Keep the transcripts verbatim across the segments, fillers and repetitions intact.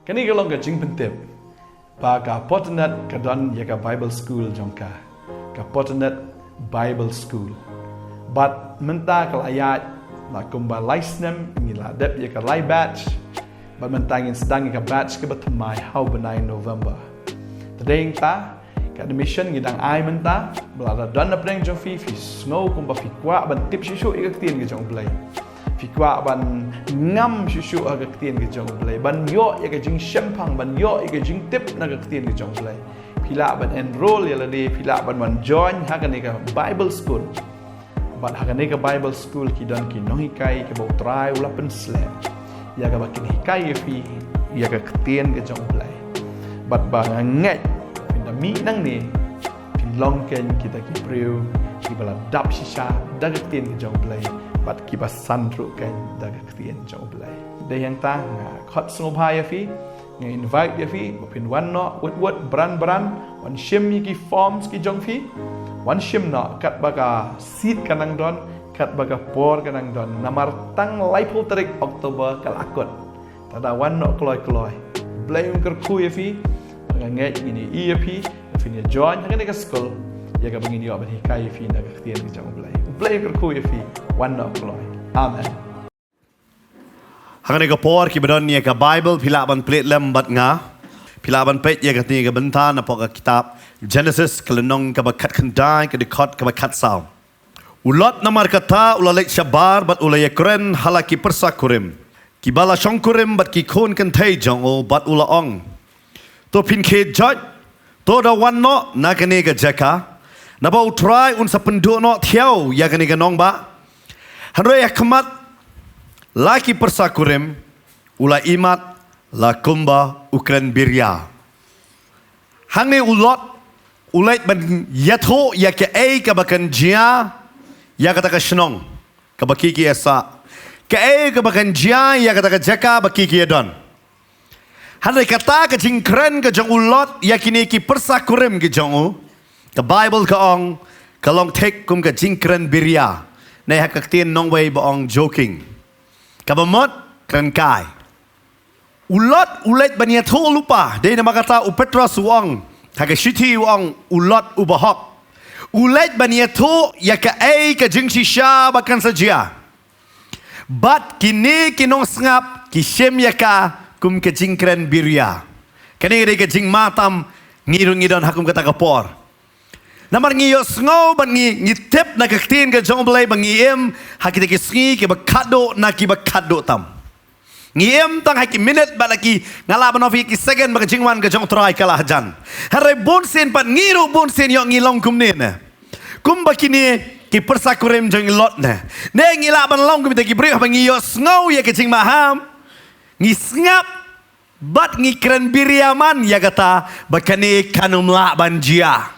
Kane ka long ka jingpyntip ba ka Potonet ka don ïa ka Bible School jong ka, ka Potonet Bible School. Bad mynta ka la ïaid la kumba lai snem, ngi la dep ïa ka lai batch. Bad mynta ngin sdang ïa ka batch kaba thymmai ha u bnai November. Te dei hangta ka admission ngi dang ai mynta. Ba lada don na pdeng jong phi, phi sngew kumba phi kwah ban tip shuh shuh ïa ka ktien ka jong U Blei, phi kwah ban ngam shuh shuh ha ka ktien ka jong U Blei, ban ïoh ïa ka jingshemphang, ban ïoh ïa ka jingtip na ka ktien ka jong U Blei, phi lah ban enroll ïa lade, phi lah ban wan join ha kane ka Bible School. Bad ha kane ka Bible School ki don ki nonghikai kiba U Trai u la pynsleh ïa kaba kin hikai ïa phi ïa ka ktien ka jong U Blei. Bad ba nga ngeit phin da mih nangne, phin long kein kita ki briew kiba la dap shisha da ka ktien ka jong U Blei, bad kiba san ruh kein da ka ktien jong U Blei. Dei hangta nga khot sngewbha ïa phi, nga invite ïa phi ba phin wan noh wut wut, bran bran, wan shim ïa ki forms ki jong phi. Wan shim noh katba ka seat ka nang don, katba ka por ka nang don. Namar tang laiphew tarik October ka la kut. Te da wan noh kloi kloi. Blei un kyrkhu ïa phi. Nga ngeit ngin ïa phi, phin ïa join ha kane ka school ïa kaba ngin ïoh ban hikai ïa phi na ka ktien ka jong U Blei. Blei un kyrkhu ïa phi. Wan noh kloi. Amen. Ha kane ka por kiba don ïa ka Bible, phi lah ban plie lem bad nga. Phi lah ban peit ïa kane ka bynta napoh ka kitab Genesis, ka lynnong kaba khatkhyndai, ka dkhot kaba khatsaw. U Lot namar kata u la leit shabar bad u la ïakren ha la ki pyrsa kurim, kiba la shongkurim bad ki khun kynthei jong u, bad u la ong, To phin khie joit, to da wan noh na kane ka jaka, naba U Trai un sa pynduh noh thiaw ïa kane ka nongbah. Hynrei ha khmat la ki pyrsa kurim u la imat la kumba u kren biria. Hangne u Lot u leit ban ïathuh ïa kaei kaba kan jia ïa kata ka shnong kaba ki ki ïa sah, kaei kaba kan jia ïa kata ka jaka ba ki ki ïa don. Hynrei kata ka jingkren ka jong u Lot ïa kine ki pyrsa kurim ki jong u, ka Bible ka ong, ka long thik kum ka jingkren biria, ne ha ka ktien nongwei ba ong joking. Kaba mut, kren kai. U Lot u leit ban ïathuh lypa, dei namar kata u Petros u ong ha ka shithi, u ong u Lot u bahok. U leit ban ïathuh ïa kaei ka jingshisha ba kan sa jia. Bad kine ki nongsngap ki shim ïa ka kum ka jingkren biria. Kane ka dei ka jingma tam ngi ruh ngi don ha kum kata ka por. Namar ngi ïohsngew bad ngi, ngi tip na ka ktien ka jong U Blei ba ngi im ha kita ki sngi kiba khatduh na kiba khatduh tam. Ngi im tang ha ki minit bad ha ki, nga lah ban ong ïa phi, ki second ba ka jingwan ka jong U Trai ka la hajan. Hynrei bunsien pat ngi ruh bunsien ïoh ngi long kumne ne. Kumba kine ki pyrsa kurim jong i Lot ne. Ne ngi lah ban long kum kita ki briew haba ngi ïohsngew ïa ka jingmaham, ngi sngap bad ngi kren biria man ïa kata ba kane kan ym lah ban jia.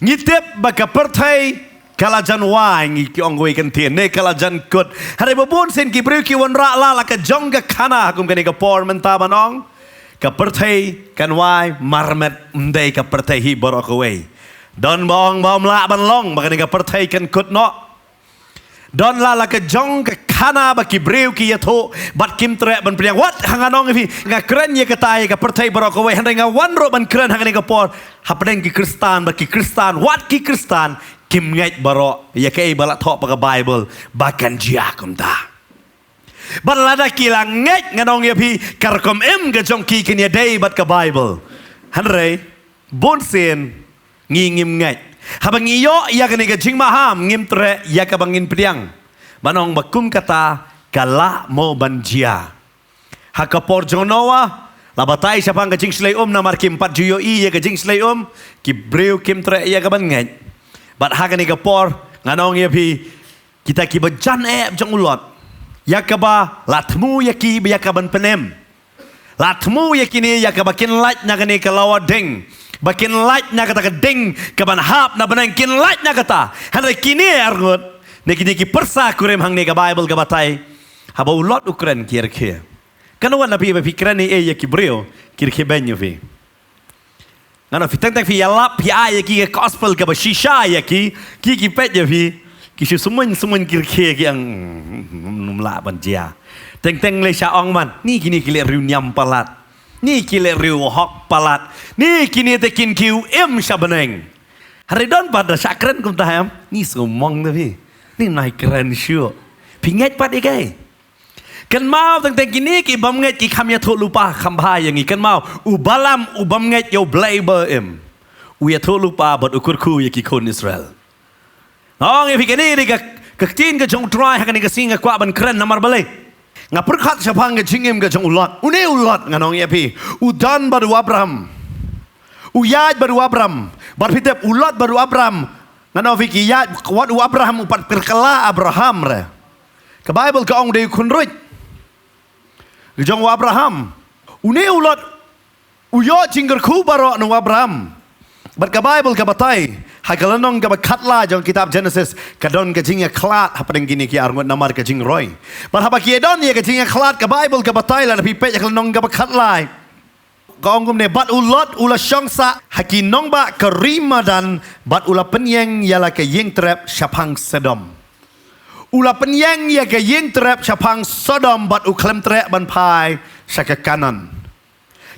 Ngi tip ba ka pyrthei ka la jan wai, ngi ki ong kawei ka ktien, ne ka la jan kut. Hynrei ba bunsien ki briew ki wanrah la la ka jong ka khana ha kum kane ka por mynta ban ong ka pyrthei kan wai marmet, ym dei ka pyrthei hi baroh kawei. Don ba ong ba ym lah ban long ba kane ka pyrthei kan kut noh. Don la la ka jong ka khana ba ki briew ki ïathuh bad kim treh ban pdiang. Wat ha nga ong ïa phi, nga kren ïa kata ïa ka pyrthei baroh kawei, hynrei nga wan ruh ban kren ha kane ka por hapdeng ki Khristan bad ki Khristan, wat ki Khristan kim ngeit baroh ïa kaei ba la thoh ba ka Bible ba kan jia kumta. Bad lada ki la ngeit, nga ong ïa phi, ka rukom im ka jong ki kan ïadei bad ka Bible. Hynrei bunsien ngi ngim ngeit. Haba ngi ïoh ïa kane ka jingmaham ngim treh ïa kaba ngin pdiang ban ong ba kum kata ka lah mo ban jia. Ha ka por jong u Noah la batai shaphang ka jingshlei um, namar kim pat ju ïohi ïa ka jingshlei um, ki briew kim treh ïa kaban ngeit. Bad ha kane ka por nga ong ïa phi, kita kiba jan eh jong u Lot, ïa kaba la thmu ïa ki ba ïa kaban pynim, la thmu ïa kine ïa kaba kin lait na kane ka lawa ding, ba kin lait na kata ka ding kaban hap na bneng, kin lait na kata. Hynrei kine arngut, ne kine ki pyrsa kurim hangne ka Bible ka batai, haba u Lot u kren ki rkhie. Kan wan na phi ba phi kren ei ei ïa ki briew, ki rkhie beiñ ïa phi. Ngan ong phi, teng teng phi ïalap, phi ai ïa ki ka gospel kaba shisha ïa ki, ki ki peit ïa phi, ki shu smuiñ smuiñ, ki rkhie, ki ong, "Ym lah ban jia." Teng teng lei sha ong man, ni kine ki leh riewniam palat. Ni ki leh riew hok palat. Ni kine te kin kiew im sha bneng. Hynrei don pat da shah kren kumta em. Ni sngewmong da phi. Ni nai kren shuh. Phi ngeit pat ïa kaei? Kynmaw teng teng kine ki bym ngeit ki kham ïathuh lypa kham bha ïa ngi. Kynmaw u Balaam u bym ngeit ïa u Blei ba im. U ïathuh lypa bad u kyrkhu ïa ki khun Israel. Nga ong ïa phi kane dei ka, ka ktien ka jong u Trai ha kane ka sngi nga kwah ban kren namar balei. Nga pyrkhat shaphang ka jingim ka jong u Lot. Une u Lot ngan ong ïa phi. U don bad u Abraham. U ïaid bad u Abraham. Bad phi tip u Lot bad u Abraham. Ngan ong ïa phi ki ïaid wat u Abraham u pat kyrkhu Abraham re. Ka Baibl ka ong dei u khun ruh. Ka jong u Abraham. Une u Lot u ïoh jingkyrkhu baroh na u Abraham. Bad ka Baibl ka batai ha ka lynnong kaba khatlai jong kitab Genesis ka don ka jingïakhlad hapdeng kine ki arngut namar ka jingroi. Bad haba ki don ïa ka jingïakhlad ka Baibl ka batai lada phi peit ha ka lynnong kaba khatlai. Ka ong kumne bad u Lot u la shong sah ha ki nongbah ka ri Madan bad u la pynïeng ïa la ka ïing trep shaphang Sodom. U la pynïeng ïa ka ïing trep shaphang Sodom bad u khlem treh ban phai sha ka Kanaan.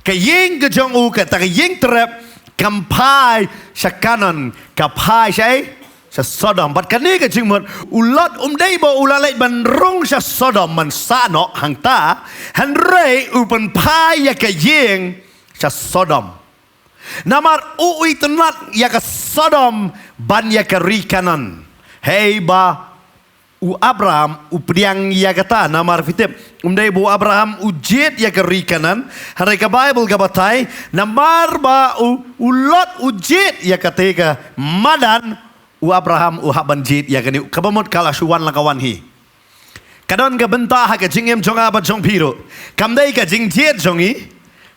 Ka ïing ka jong u kata ka ïing trep kam phai sha Kanaan ka phai sha ei sha Sodom. Bad kane ka jingmut u Lot um dei ba u la leit ban rung sha Sodom ban sah noh hangta. Hynrei u pynphai ïa ka ïing sha Sodom. Namar u itynnad ïa ka Sodom ban ïa ka ri Kanaan. Hei ba u Abraham u pdiang ïa kata namar phi tip. Um dei ba u Abraham u jied ïa ka ri Kanaan. Hynrei ka Baibl ka batai namar ba u, u Lot u jied ïa kata ka Madan u Abraham u hap ban jied ïa kane kaba mut ka la shu wan la ka wan hi. Ka don ka bynta ha ka jingim jong nga bad jong phi ruh. Kam dei ka jingjied jong ngi.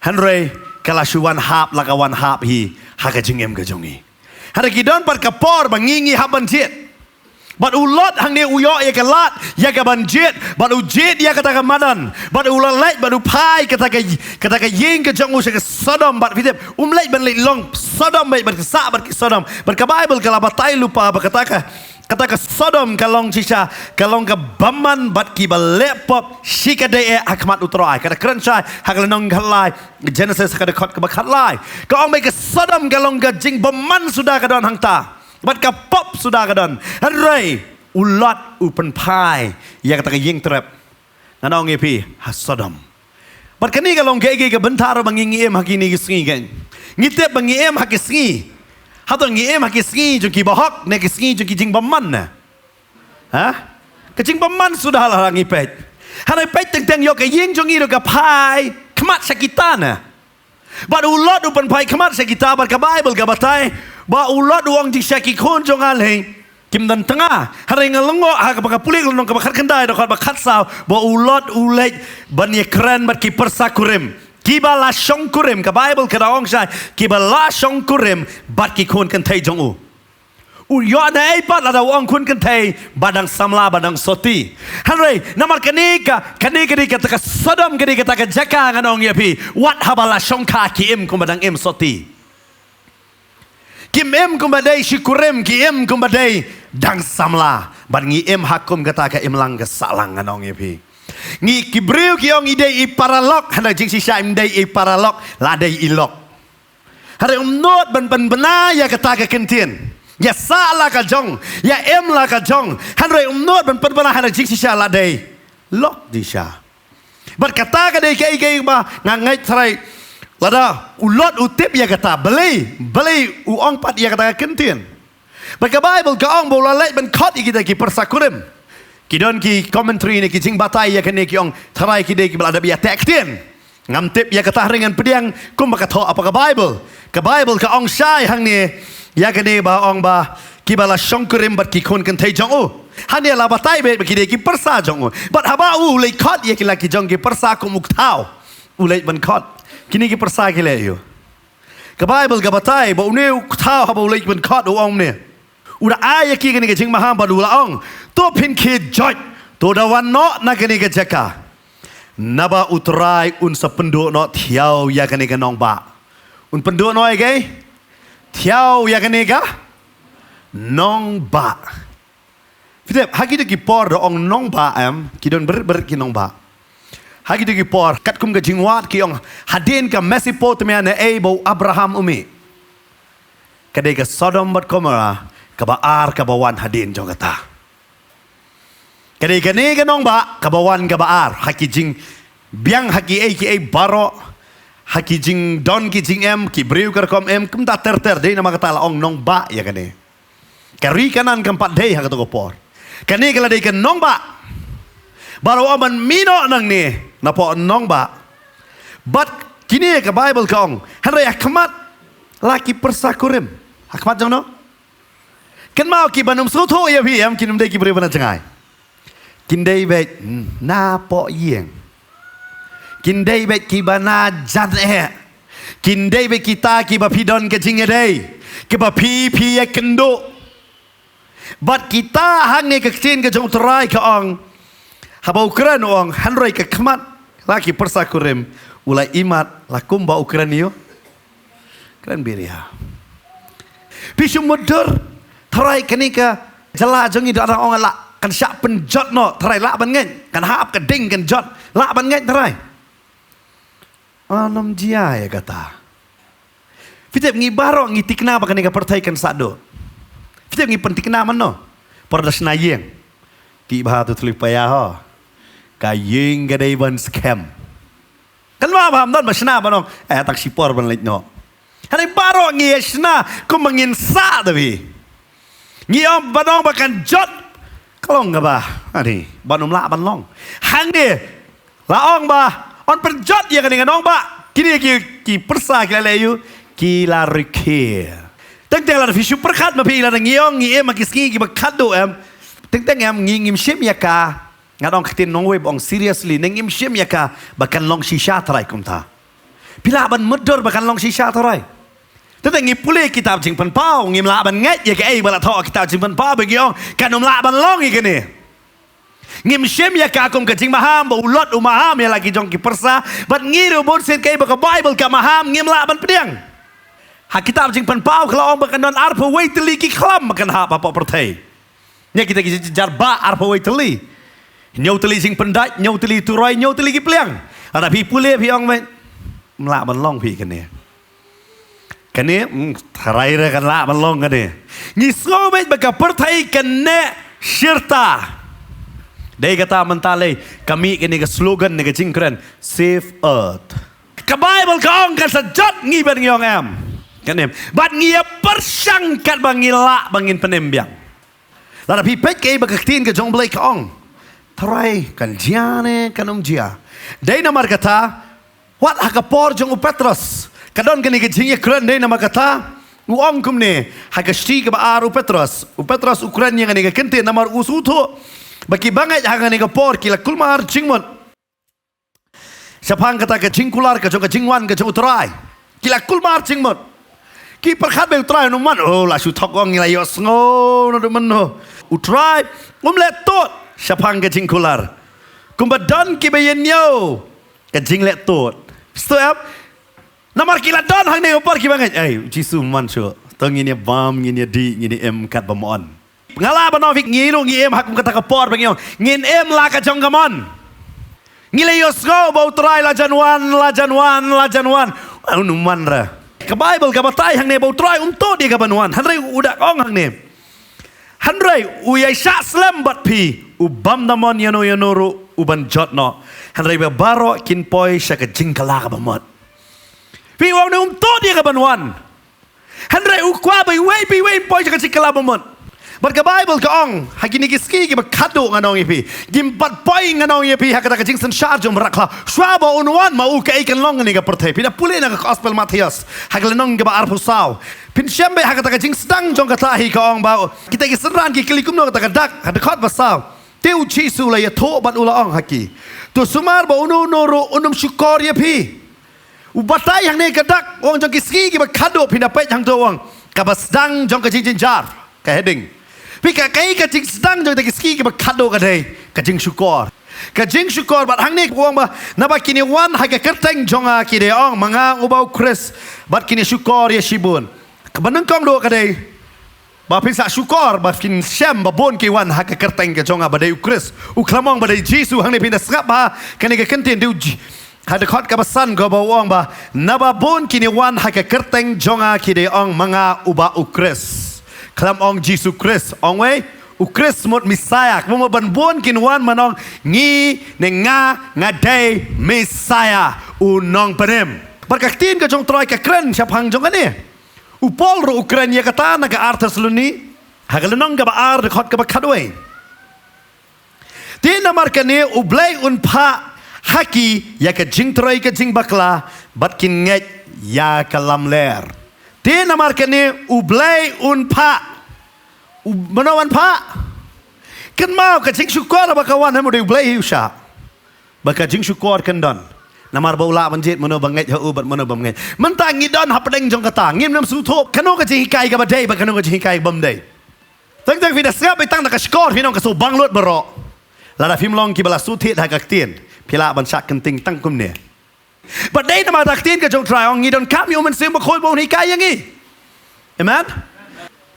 Hynrei ka la shu wan hap la ka wan hap hi ha ka jingim ka jong ngi. Hynrei ki don pat ka por ba ngi ngi hap ban jied. Bad u Lot hangne u ïoh ïa ka lad ïa ka ban jied bad u jied ïa kata ka Madan bad u la leit bad u phai kata ka kata ka ïing ka jong u sha ka Sodom bad phi tip um leit ban leit long Sodom bad bad ka sah bad ki Sodom bad ka Baibl ka la batai lypa ba kata ka kata ka Sodom ka long shisha ka long ka bymman bad kiba leh pop shi ka dei eh ha khmat u Trai. Kata kren shai ha ka lynnong khatlai Genesis ha ka dkhot kaba khatlai ka ong ba ka Sodom ka long ka jingbymman suda ka don hangta. Bad ka pop suda ka don. Hynrei u Lot u pynphai ïa kata ka ïing trep. Ngan ong ïa phi ha Sodom. Bad kane ka long kaei kaei ka bynta ruh ba ngi ngi im ha kine ki sngi kan. Ngi tip ba ngi im ha ki sngi. Hato ngi im ha ki sngi jong ki bahok ne ki sngi jong ki jingbymman ne? Ha? Ka jingbymman suda la ngi peit. Hynrei peit teng teng ïoh ka ïing jong ngi ruh ka phai khmat sha kita ne. Bad u Lot u pynphai khmat sha kita bad ka Baibl ka batai ba u Lot u ong jingshisha ki khun jong nga lei kim don tnga. Hynrei nga lyngngoh ha kaba ka pule ka lynnong kaba khatkhyndai dkhot ba khatsaw ba u Lot u leit ban ïakren bad ki pyrsa kurim. Kiba la shongkurim ka Baibl ka da ong shai kiba la shongkurim bad ki khun kynthei jong u. U ïoh na ei pat lada u ong khun kynthei ba dang samla ba dang soti. Hynrei namar kane ka kane kane kata ka Sodom kane kata ka jaka ngan ong ïa phi. Wat haba la shongkha ki im kumba dang im soti. Kim im kumba dei shi kurim ki im kumba dei dang samla. Bad ngi im ha kum kata ka imlang ka sahlang ngan ong ïa phi. Ngi ki briew ki ong i dei i paralok hynrei jingshisha im dei i paralok la dei i lok. Hynrei um nud ban pynbna ïa kata ka kyntien. Ïa sah la ka jong, ïa im la ka jong. Hynrei um nud ban pynbna hynrei jingshisha la dei lok di sha. Bad kata ka dei kaei kaei ba nga ngeit trai. Lada u Lot u tip ïa kata balei balei u ong pat ïa kata ka kyntien. Bad ka Baibl ka ong ba u la leit ban khot ïa kita ki pyrsa kurim. Ki don ki commentary ne ki jingbatai ïa kane ki ong tharai ki dei kiba la dep ïa teh ktien. Ngam tip ïa kata hynrei ngan pdiang kumba ka thoh apa ka Baibl. Ka Baibl ka ong shai hangne ïa kane ba ong ba kiba la shongkurim bad ki khun kynthei jong u. Hangne la batai beit ba ki dei ki pyrsa jong u. Bad haba u leit khot ïa ki la ki jong ki pyrsa kum u kthaw. U leit ban khot. Kine ki pyrsa ki leh ïa u. Ka Baibl ka batai ba une u kthaw haba u leit ban khot u ong ne. U da ai ïa ki kane ka jingmaham bad u la ong. To phin khie joit. To da wan noh na kane ka jaka. Naba u Trai un sa pynduh noh thiaw ïa kane ka nongbah. Un pynduh noh ïa kaei? Thiaw ïa kane ka nongbah. Phi tip ha kito ki por da ong nongbah em ki don brit brit ki nongbah. Ha kito ki por, katkum ka jingwad ki ong, hadien ka Mesopotamia ne ei ba u Abraham u mih, ka dei ka Sodom bad Gomorrah kaba ar kaba wan hadien jong kata. Ka dei kane ka nongbah kaba wan kaba ar ha ki jingbiang, ha ki ei ki ei baroh, ha ki jingdon ki jingem, ki briew ka rukom em, kumta ter ter. Dei namar kata la ong nongbah ïa kane. Ka ri Kanaan kam pat dei ha kato ka por. Kane ka la dei ka nongbah. Baroh ong ban mih noh nangne napoh nongbah. Bad kine ka Baibl ka ong, hynrei ha khmat la ki pyrsa kurim. Ha khmat jong no? Kynmaw, kiba ym sngewthuh ïa phi em, kin ym dei ki briew ba na jngai. Kin dei beit, hmm, napoh ïing. Kin dei beit kiba na jan eh. Kin dei beit kita kiba phi don ka jingïadei, kiba phi, phi ïakynduh. Bad kita, hangne ka ktien ka jong U Trai ka ong, haba u kren u ong, hynrei ha khmat la ki pyrsa kurim, u la imat la kumba u kren ïa u. Kren biria. Phi shu mutdur, tharai kane ka jylla jong ngi da ong lah kan shah pynjot noh, tharai lah ban ngeit, kan hap ka ding kan jot, lah ban ngeit tharai. Ym jia ïa kata. Phi tip, ngi baroh ngi tikna ba kane ka pyrthei kan sah duh. Phi tip, ngi pyntikna mano? Por da shna ïing. Tip bha, to thylli paia ho. Ka ïing ka dei ban skhem. Kan ma ba ham don ba shna ban ong, eh, tang shipor ban leit noh. Hynrei baroh ngi ïa shna kumba ngin sah da phi. Ngi ong ban ong ba kan jot, ka long kaba, ani, ban ym lah ban long. Hangne la ong ba yn pynjot ïa kane ka nongbah. Kine ki, ki pyrsa ki la leh ïa u, ki la rkhie. Teng teng lada phi shu pyrkhat ma phi, lada ngi ong ngi im ha ki sngi kiba khatduh em, teng teng em ngi ngim shim ïa ka. Nga ong ktien nongwei ba ong seriously, ne ngim shim ïa ka ba kan long shisha tharai kumta. Phi lah ban mutdur ba kan long shisha tharai. Teng teng ngi pule kitab Jingpynpaw, ngim lah ban ngeit ïa kaei ba la thoh ha kitab Jingpynpaw ba ngi ong kan ym lah ban long ïa kane. Ngim shim ïa ka kum ka jingmaham ba u Lot u maham ïa la ki jong ki pyrsa, bad ngi ruh bun sien kaei ba ka Baibl ka maham ngim lah ban pdiang. Ha kitab Jingpynpaw ka la ong ba kan don arphew wei tylli ki khlam ba kan hap hapoh pyrthei. Ïa kita ki jynjar bah arphew wei tylli. Hynñiew tylli jingpyndait, hynñiew tylli turoi, hynñiew tylli ki pliang. Lada phi pule phi ong, mei, ym lah ban long phi kane. Kane, mm, tharai re kan lah ban long kane. Ngi sngew beit ba ka pyrthei kan neh shirta. Dei kata mynta lei ka mih kane ka slogan ne ka jingkren, Save Earth. Ka Baibl ka ong kan sa jot ngi ban ngi ong em. Kane. Bad ngi ïa pyrshang katba ngi lah ba ngin pynim biang. Lada phi peit kaei ba ka ktien ka jong U Blei ka ong, tharai kan jia ne kan ym jia. Dei namar kata, wat ha ka por jong u Petros ka don kane ka jingïakren, dei namar kata u ong kumne ha ka shithi kaba ar u Petros. U Petros u kren ïa kane ka kyntien namar u sngewthuh ba ki bangeit ha kane ka por ki la kulmar jingmut shaphang kata ka jingkular ka jong ka jingwan ka jong U Trai. Ki la kulmar jingmut. Ki pyrkhat ba U Trai un ym wan, oh, la shu thok ong ngi la ïohsngew naduh mynno. U Trai um leh tud shaphang ka jingkular. Kumba don kiba ïañiew ka jingleh tud. Sngewthuh em? Namar ki la don hangne ha ka por ki bangeit, ei, U Jisu um wan shuh. To ngin ïa bam, ngin ïa dih, ngin ïa im katba mon. Nga lah ban ong phi, ngi ruh ngi im ha kum kata ka por ba ngi ong ngin im la ka jong ka mon. Ngi la ïohsngew ba U Trai la jan wan, la jan wan, la jan wan. Un ym wan re. Ka Baibl ka batai hangne ba U Trai um tud ïa ka ban wan. Hynrei u da ong hangne, hynrei u ïai shah slem bad phi, u bym da mon ïano ïano ruh u ban jot noh. Hynrei ba baroh kin poi sha ka jingkylla kaba mut. Phi, u ong ne um tud ïa ka ban wan. Hynrei u kwah ba iwei pa iwei ym poi sha ka jingkylla ba mut. Bad ka Baibl ka ong, ha kine ki sngi kiba khatduh ngan ong ïa phi, ngim pat poi ngan ong ïa phi ha kata ka jingsynshar jong u mrad khlaw. Shuwa ba un wan ma u, kaei kan long ha kane ka pyrthei? Phi da pule na ka Gospel Mathaios ha ka lynnong kaba arphew saw. Phin shem beit ha kata ka jingsdang jong kata hi ka ong ba kita ki synran ki kylli kumno kata ka dak ha dkhot ba saw. Te U Jisu u la ïathuh bad u la ong ha ki, to sumar ba uno uno ruh un ym shukor ïa phi. U batai hangne ka dak, u ong jong ki sngi kiba khatduh, phin da peit hangto, u ong kaba sdang jong ka jingjynjar, ka heading. Phi, ka, kaei ka jingsdang jong kita ki sngi kiba khatduh? Ka dei ka jingshukor. Ka jingshukor. Bad hangne u ong ba naba kin ïa wan ha ka kyrteng jong nga, ki da ïa ong ma nga u ba U Khrist, bad kin ïa shukor ïa shibun. Kaba nyngkong duh ka dei Ba phin sa shukor, ba phin shem ba bun ki wan ha ka kyrteng ka jong nga, ba dei u Khrist. U khlem ong ba dei Jisu. Hangne phin da sngap ba kane ka kyntien dei u Ji-, ha dkhot kaba san kaba ong ba, naba bun kine wan ha ka kyrteng jong nga ki dei ong ma nga uba u Khrist. Khlem ong Jisu Khrist, ong wei u Khrist mut Messiah. Kumno ban bun kin wan ban ong ngi ne nga, nga dei Messiah, u nongpynim. Bad ka ktien ka jong u Trai ka kren shaphang jong kane. U Paul ruh u kren ïa kata na ka ar Thessaloni, ha ka lynnong kaba ar dkhot kaba khatwei. Te namar kane U Blei un phah ha ki ïa ka jingtrei ka jingbakla bad kin ngeit ïa ka lamler. Te namar kane U Blei un phah. U, mano un phah? Kynmaw ka jingshukor ba ka wan ha u dei U Blei hi u shah. Ba ka jingshukor kan don. Namar ba u lah ban jied mano ba ngeit ha u bad mano bym ngeit. Mynta ngi don hapdeng jong kata, ngim nym sngewthuh kano ka jinghikai kaba dei bad kano ka jinghikai bym dei. Teng teng phi da sngap beit tang da ka shkor phi nong ka shu bang lut baroh. Lada phim long kiba la shu thied ha ka ktien, phi lah ban shah kynting tang kumne. Bad dei namar da ka ktien ka jong u Trai ong ngi donkam ïa u Mynsiem Bakhuid ba un hikai ïa ngi. Amen.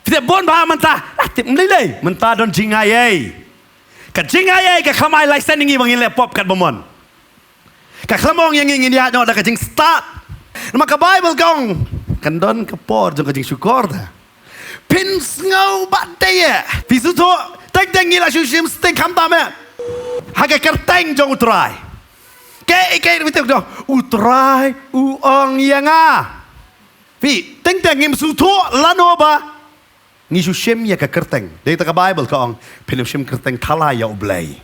Phi da bun ba mynta, ah, tip mlei lei, mynta don jingaiei. Ka jingaiei ka khlem ai laisen ïa ngi ba ngin leh pop kat ba mon. Ka khlem ong ïa ngi ngin ïaid noh da ka jingstad. Namar ka Baibl ka ong kan don ka por jong ka jingshukor da. Phin sngew ba dei ïa phi sngewthuh, teng teng ngi la shu shim sting khamtam ïa ha ka kyrteng jong u Trai. Kaei kaei ruh phi tip, u Trai u ong ïa nga. Phi, teng teng ngim sngewthuh lano ba ngi shu shim ïa ka kyrteng. Dei ta ka Baibl ka ong phin ym shim kyrteng thala ïa U Blei.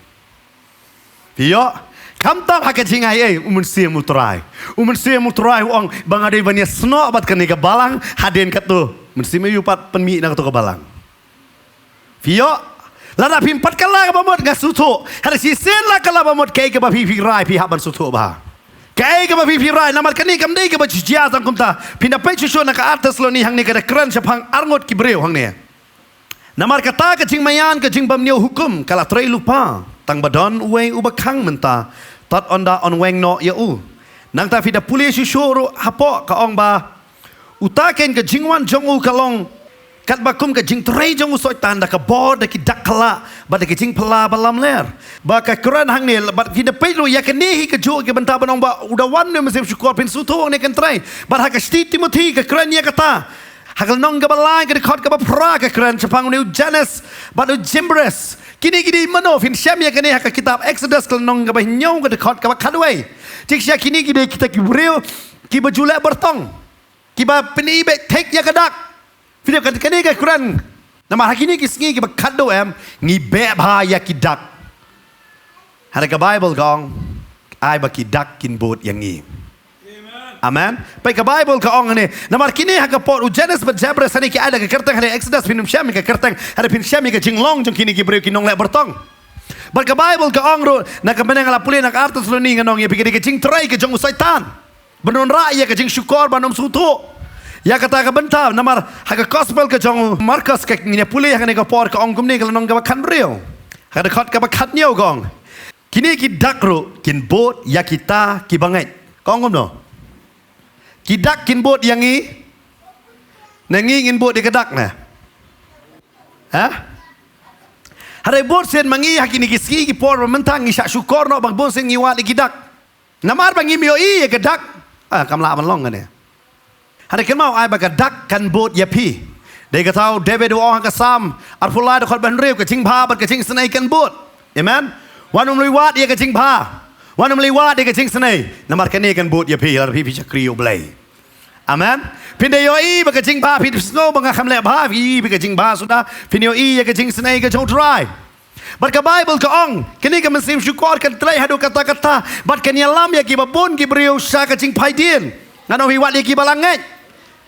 Phi ïoh, khamtam ha ka jingaiei, u Mynsiem u Trai. U Mynsiem u Trai u ong ba nga dei ban ïasnoh bad kane ka balang hadien katto. Mynsiem aïu pat pynmih na kato ka balang? Phi ïoh, lada phim pat kylla kaba mut nga sngewthuh. Hynrei shisien la kylla ba mut kaei kaba phi phi rai phi hap ban sngewthuh bha. Kaei kaba phi phi rai, namar kane kam dei kaba jia tang kumta. Phin da peit shuh shuh na ka ar Thessaloni hangne ka da kren shaphang arngut ki briew hangne. Namar kata ka jingmaïan ka jingbymñiew hukum ka la trei lypa, tang ba don uwei uba khang mynta, tad ynda yn weng noh ïa u. Nangta phi da pule shuh shuh ruh hapoh ka ong ba uta keiñ ka jingwan jong u ka long katba kum ka jingtrei jong u Soitan da ka bor, da ki dak khlak, bad da ki jingphylla ba lamler. Ba ka kren hangne, bad phi da peit ruh ïa kane hi kajuh ka bynta ban ong ba u da wan ne u Mynsiem Shukor, phin sngewthuh ne kan trei. Bad ha ka shithi Timothi ka kren ïa kata. Ha ka lynnong kaba lai ka dkhot kaba phra ka kren shaphang une u Jannes bad u Jambres. Kine ki dei mano? Phin shem ïa kane ha ka kitab Exodus ka lynnong kaba hynñiew ka dkhot kaba khatwei. Jingshisha kine ki dei kita ki briew kiba ju leh byrtong, kiba pyni beit thik ïa ka dak. Phi da, kane ka kren. Namar ha kine ki sngi kiba khatduh em, ngi beh bha ïa ki dak. Hynrei ka Baibl ka ong ai ba ki dak kin bud ïa ngi. Amen. Peit ka Baibl ka ong hangne. Namar kine ha ka por u Jannes bad Jambres hangne ki ai da ka kyrteng, hangne Exodus phin ym shem ïa ka kyrteng, hynrei phin shem ïa ka jinglong jong kine ki briew ki nongleh byrtong. Bad ka Baibl ka ong ruh, na ka bynta nga la pule na ka ar Thessaloni, nga ong ïa phi ka dei ka jingtrei ka jong u Soitan ban wanrah ïa ka jingshukor ban ym sngewthuh ïa kata ka bynta. Namar ha ka gospel ka jong u Markos ka ngin ïa pule ha kane ka por ka ong kumne, ka lynnong kaba khatbriew, ha ka dkhot kaba khathynñiew ka ong, kine ki dak ruh kin bud ïa kita kiba ngeit. Ka ong kumno? Ki dak kin bud ïa ngi, ne ngi ngin bud ïa ka dak ne? Ha? Hynrei bud sien ma ngi ha kine ki sngi ki por ba mynta ngi shah shukor noh ba bun sien ngi wad ïa ki dak. Namar ba ngim ïohi ïa ka dak. Ah, kam lah ban long kane. Hynrei kynmaw, ai ba ka dak kan bud ïa phi. Dei kata u David u ong ha ka Salm arphew lai dkhot ba hynriew, ka jingbha bad ka jingisynei kan bud. Amen. Wat nym leit wad ïa ka jingbha, wat nym leit wad ïa ka jingisynei. Namar kane kan bud ïa phi lada phi phi shakri ïa U Blei. Amen. Phin da ïohi ba ka jingbha, phi sngew ba nga kham leh bha, phi ïohi ba ka jingbha suda, phin ïohi ïa ka jingisynei ka jong U Trai. Bad ka Baibl ka ong, kane ka mynsiem shukor kan trei haduh katta katta bad kan ïalam ïa kiba bun ki briew sha ka jingphaidien. Ngan ong ïa phi, wat ïa kiba la ngeit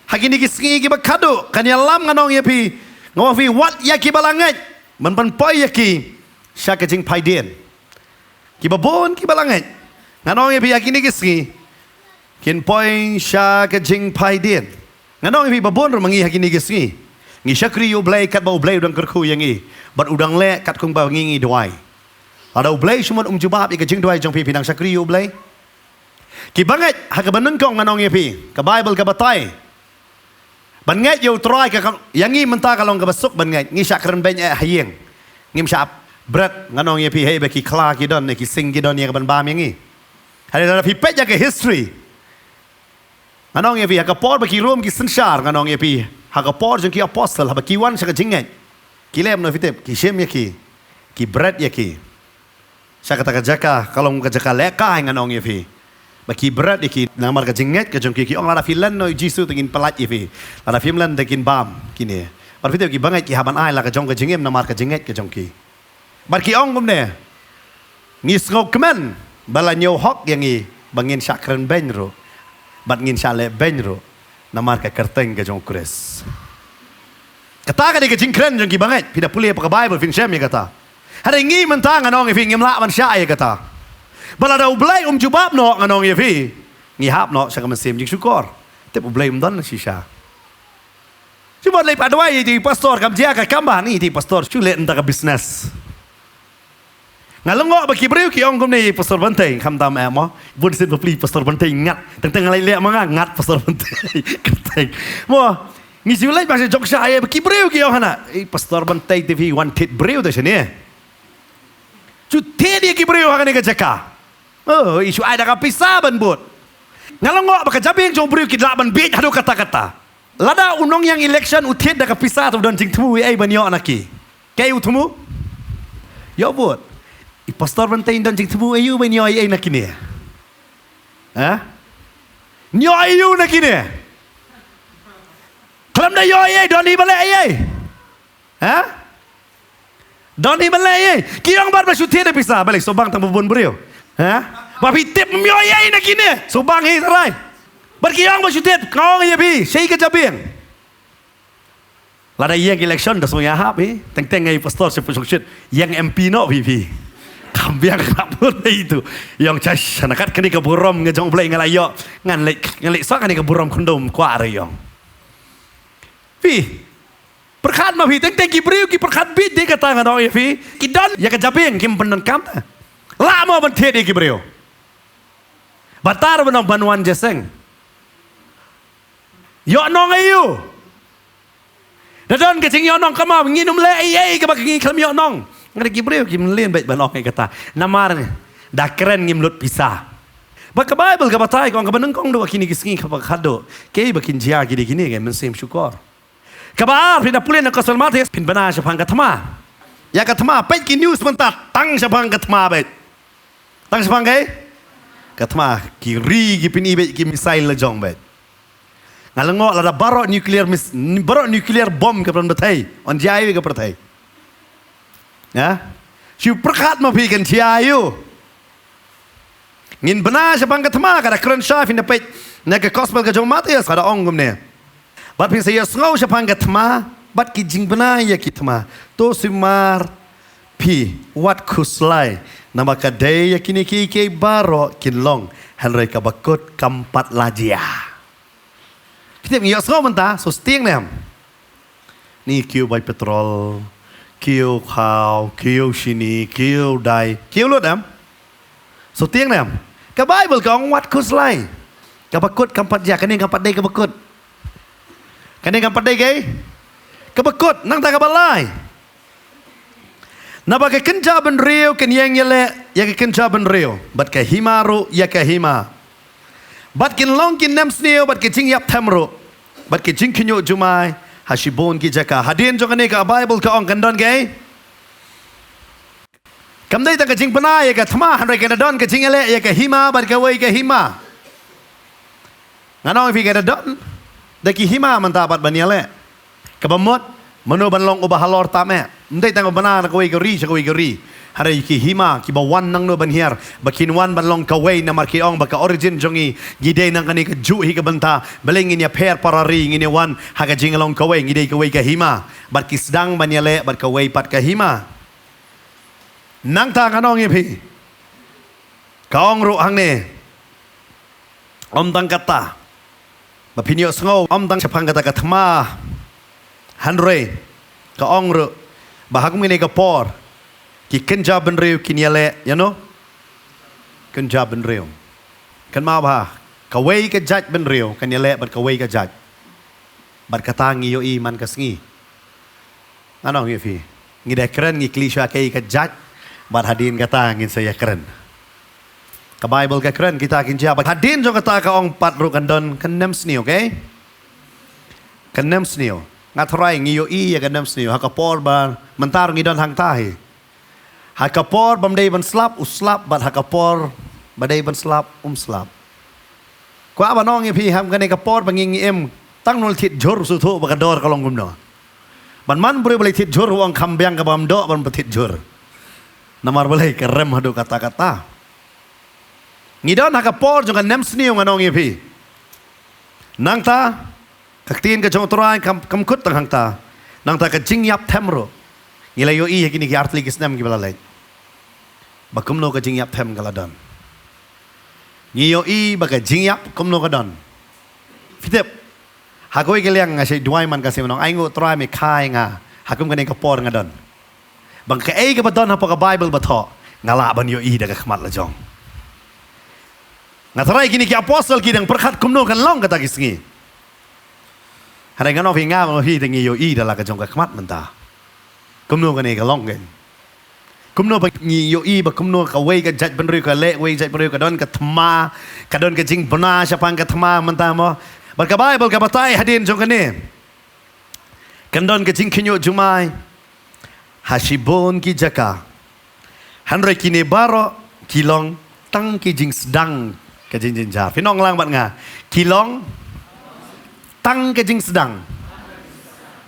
ha kine ki sngi kiba khatduh, kan ïalam, ngan ong ïa phi, nga ong ïa phi, wat ïa kiba la ngeit ban pynpoi ïa ki sha ka jingphaidien. Kiba bun kiba la ngeit, ngan ong ïa phi, ha kine ki sngi kin poi sha ka jingphaidien. Ngan ong ïa phi, ba bun ruh ma ngi ha kine ki sngi ngi shakri ïa U Blei katba U Blei u dang kyrkhu ïa ngi bad u dang leh katkum ba ngi ngi duwai. Lada U Blei shu mut um jubab ïa ka jingduwai jong phi, phi nang shakri ïa U Blei? Kiba ngeit ha kaba nyngkong, ngan ong ïa phi, ka Baibl ka batai Ban ngeit ïa U Trai ka, ka, ïa ngi mynta ka long kaba suk ban ngeit. Ngi shah kren beiñ eh ha ïing. Ngim shah bret, ngan ong ïa phi, hei ba ki khla ki don, ne ki sing ki don ïa ka ban bam ïa ngi. Hynrei lada phi peit ïa ka history, ngan ong ïa phi, ha ka por ba ki Rom ki synshar, ngan ong ïa phi, ha ka por jong ki apostle, haba ki wan sha ka jingngeit, ki lem, no phi tip, ki shim ïa ki, ki bret ïa ki. Sha kata ka jaka, ka long ka jaka lehkai, ngan ong ïa phi. Ba ki bret ïa ki namar ka jingngeit ka jong ki, ki ong, lada phi len noh ïa U Jisu te ngin pyllait ïa phi. Lada phim len te kin bam kine. Bad phi tip, ki bangeit ki hap ban ai la ka jong ka jingim namar ka jingngeit ka jong ki. Bad ki ong kumne, ngi sngewkmen ba la ñiew hok ïa ngi ba ngin shah kren beiñ ruh, bad ngin shah leh beiñ ruh namar ka kyrteng ka jong U Khrist. Kata ka dei ka jingkren jong ki bangeit. Phi da pule ha ka Baibl phin shem ïa kata. Hynrei ngi mynta, ngan ong ïa phi, ngim lah ban shah ïa kata. Ba lada U Blei um jubab noh, ngan ong ïa phi, ngi hap noh sha ka mynsiem jingshukor. Tip U Blei um don shisha. Shu bad lei pat duwai ïa i pastor, kam jia ka kam ba ni i pastor, shu leh nda ka business. Nga lyngngoh ba ki briew ki ong kumne ïa i pastor Bantei, khamtam eh mo. Bun sien bapli pastor Bantei ngat. Teng teng nga lei leh ma nga ngat pastor Bantei. Kyrteng. Mo, ngi shu leit ba sha jong sha ïa ba ki briew ki ong hana, i pastor Bantei te phi wan thied briew te shane. Shu thied ïa ki briew ha kane ka jaka. Oh, i shu ai da ka pisa ban bud. Nga lyngngoh ba ka jabieng jong u briew ki lah ban bieit haduh katta katta. Lada u nongïalam election u thied da ka pisa, te u don jingthmu ei ei ban ïoh na ki? Kaei u thmu? Ïoh vote. I pastor Bantei don jingthmu ei u ban ïoh ei ei na kine? Ha? Ïoh ei u na kine? Khlem da ïoh ei ei, don hi ba leh ei ei. Ha? Don hi ba leh ei ei. Ki ong bad ba shu thied da pisa, balei shu bang tang ba bun briew? Ha? Ba phi tip ym ïoh ei ei na kine. Shu bang hi tharai. Bad ki ong ba shu thied, ka ong ïa phi, shei ka jabieng. Lada ïeng election da sngewbha hap hi. Teng teng ngi pastor shu pynshongshit. Ïeng M P noh phi phi. Kam biang ka bun ei tu. Ïong chas na kat kane ka burom nga jong U Blei nga la ïoh. Ngan leit, ngan leit sa kane ka burom khyndom kwah re ïong. Phi. Pyrkhat ma phi, teng teng ki briew ki pyrkhat bit de kata, ngan ong ïa phi. Ki don ïa ka jabieng, kim pyndonkam te. Lah mo ban thied ïa ki briew. Batar ban ong ban wan jingïaseng. Ïoh nong ei u. Da don ka jingïoh nong, ka ma ngin ym leh ei ei kaba ngi khlem ïoh nong. Nga da ki briew kim leh beit ban ong ïa kata. Namar da kren ngim lut pisa. Ba ka Baibl ka batai ka ong kaba nyngkong duh kine ki sngi kaba khadduh. Kaei ba kin jia ki dei kine, ka mynsiem shukor. Kaba ar, phin da pule na ka Gospel Mathaios, phin bna shaphang ka thma. Ïa ka thma, peit ki news mynta, tang shaphang ka thma beit. Tang shaphang kaei? Ka thma, ki ri ki pyni beit ki missile la jong beit. Nga lyngngoh lada baroh nuclear mis-, baroh nuclear bomb ka pynbthei, yn jia ïa ka pyrthei. Ya? Shu pyrkhat ma phi kan jia ïa u. Ngin bna shaphang ka thma, ka da kren shai, phin da peit na ka Gospel ka jong u Mathaios, ka da ong kumne. Bad phin sa ïohsngew shaphang ka thma bad ki jingbna ïa ki thma. To sumar phi, wat khuslai. Namar ka dei ïa kine kiei kiei baroh kin long, hynrei kaba kut kam pat la jia. Phi tip, ngi ïohsngew mynta, so sting ne em? Ni kiew bai petrol, kiew khaw, kiew shini, kiew dai, kiew lut em? So sting ne em? Ka Baibl ka ong wat khuslai. Kaba kut kam pat jia, kane kam pat dei kaba kut. Kane kam pat dei kaei? Kaba kut, nangta kaba lai. Naba ka kynja bynriew kan ïeng ïaleh ïa ka kynja bynriew, bad ka hima ruh ïa ka hima. Bad kin long ki nemsniew, bad ki jingïap them ruh, bad ki jingkhynñiuh jumai ha shibun ki jaka. Hadien jong kane ka Baibl ka ong kan don kaei? Kam dei tang ka jingbna ïa ka thma, hynrei kan da don ka jingïaleh ïa ka hima bad kawei ka hima. Ngan ong ïa phi, kan da don da ki hima mynta pat ban ïaleh. Kaba mut, mano ban long uba halor tam eh. Ym dei tang u bna na kawei ka ri sha kawei ka ri. Hynrei ki hima kiba wan nangno ban hiar, ba kin wan ban long kawei, namar ki ong ba ka origin jong ngi, ngi dei na kane kajuh hi ka bynta. Balei ngin ïapher para ri, ngin ïa wan ha ka jinglong kawei, ngi dei kawei ka hima. Bad ki sdang ban ïaleh bad kawei pat ka hima. Nangta ngan ong ïa phi, ka ong ruh hangne, ym tang kata ba phin ïohsngew, ym tang shaphang kata ka thma, hynrei ka ong ruh ba ha kum kine ka por ki kynja bynriew kin ïaleh, ïa no? Kynja bynriew. Kynmaw bha, kawei ka jait bynriew kan ïaleh bad kawei ka jait. Bad kata ngi ïohi man ka sngi. Ngan ong ïa phi, ngi da kren, ngi kylli shuwa kaei ka jait, bad hadien kata ngin sa ïa kren. Ka Baibl ka kren kita ki jingjia, bad hadien jong kata ka ong pat ruh kan don ka nemsniew, okay? Ka nemsniew. Nga tharai ngi ïohi ïa ka nemsniew ha ka por ba mynta ruh ngi don hangta hi. Ha ka por bym dei ban slap, u slap, bad ha ka por ba dei ban slap, um slap. Kwah ban ong ïa phi, ha kane ka por ba ngi, ngi im, tang ngi thied jhur, sngewthuh ba ka dor ka long kumno. Ban man briew ba la thied jhur, u ong kham biang kaba ym doh ban thied jhur. Namar balei? Ka rem haduh katta katta. Ngi don ha ka por jong ka nemsniew, ngan ong ïa phi. Nangta ka ktien ka jong U Trai kam, kam kut tang hangta. Nangta ka jingïap them ruh. Ngi la ïohi ha kine ki artylli ki snem kiba la leit ba kumno ka jingïap them ka la don. Ngi ïohi ba ka jingïap kumno ka don. Phi tip, ha kawei ka liang nga shait duwai man ka sngi, ngan ong, ai nguh Trai, me kha ïa nga ha kum kane ka por nga don. Ba kaei kaba don hapoh ka Baibl ba thoh, nga lah ban ïohi da ka khmat la jong. Nga tharai kine ki apostol ki dang pyrkhat kumno kan long kata ki sngi. Hynrei ngan ong phi, nga ma phi te ngi ïohi da la ka jong ka khmat mynta kumno kane ka long kein. Kumno ba ngi ïohi ba kumno kawei ka jaitbynriew ka leh kawei ka jaitbynriew, ka don ka thma, ka don ka jingbna shaphang ka thma mynta mo. Bad ka Baibl ka batai hadien jong kane, kan don ka jingkhynñiuh jumai ha shibun ki jaka. Hynrei kine baroh ki long tang ki jingsdang ka jingjynjar. Phin ong lang bad nga, ki long tang ka jingsdang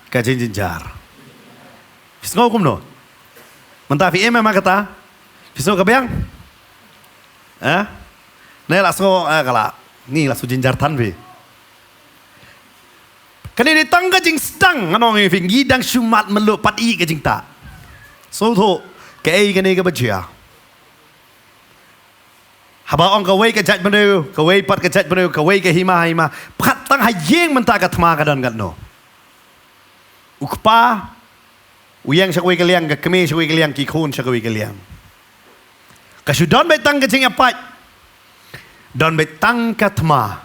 ka jingjynjar. Phi sngew kumno? Mynta phi im em ha kata? Phi sngew ka biang? Eh? Ne la sngew, eh, ka la, ngi la sngew jynjar than phi. Kane dei tang ka jingsdang, ngan ong ïa phi, ngi dang shu mad mluh pat ïa ka jingtah. Sngewthuh kaei kane kaba jia. Haba ong kawei ka jaitbynriew, kawei pat ka jaitbynriew, kawei ka hima ha hima, pat tang ha ïing mynta ka thma ka don katno. U kpa u ïeng sha kawei ka liang, ka kmie sha kawei ka liang, ki khun sha kawei ka liang. Ka shu don beit tang ka jingïapait, don beit tang ka thma.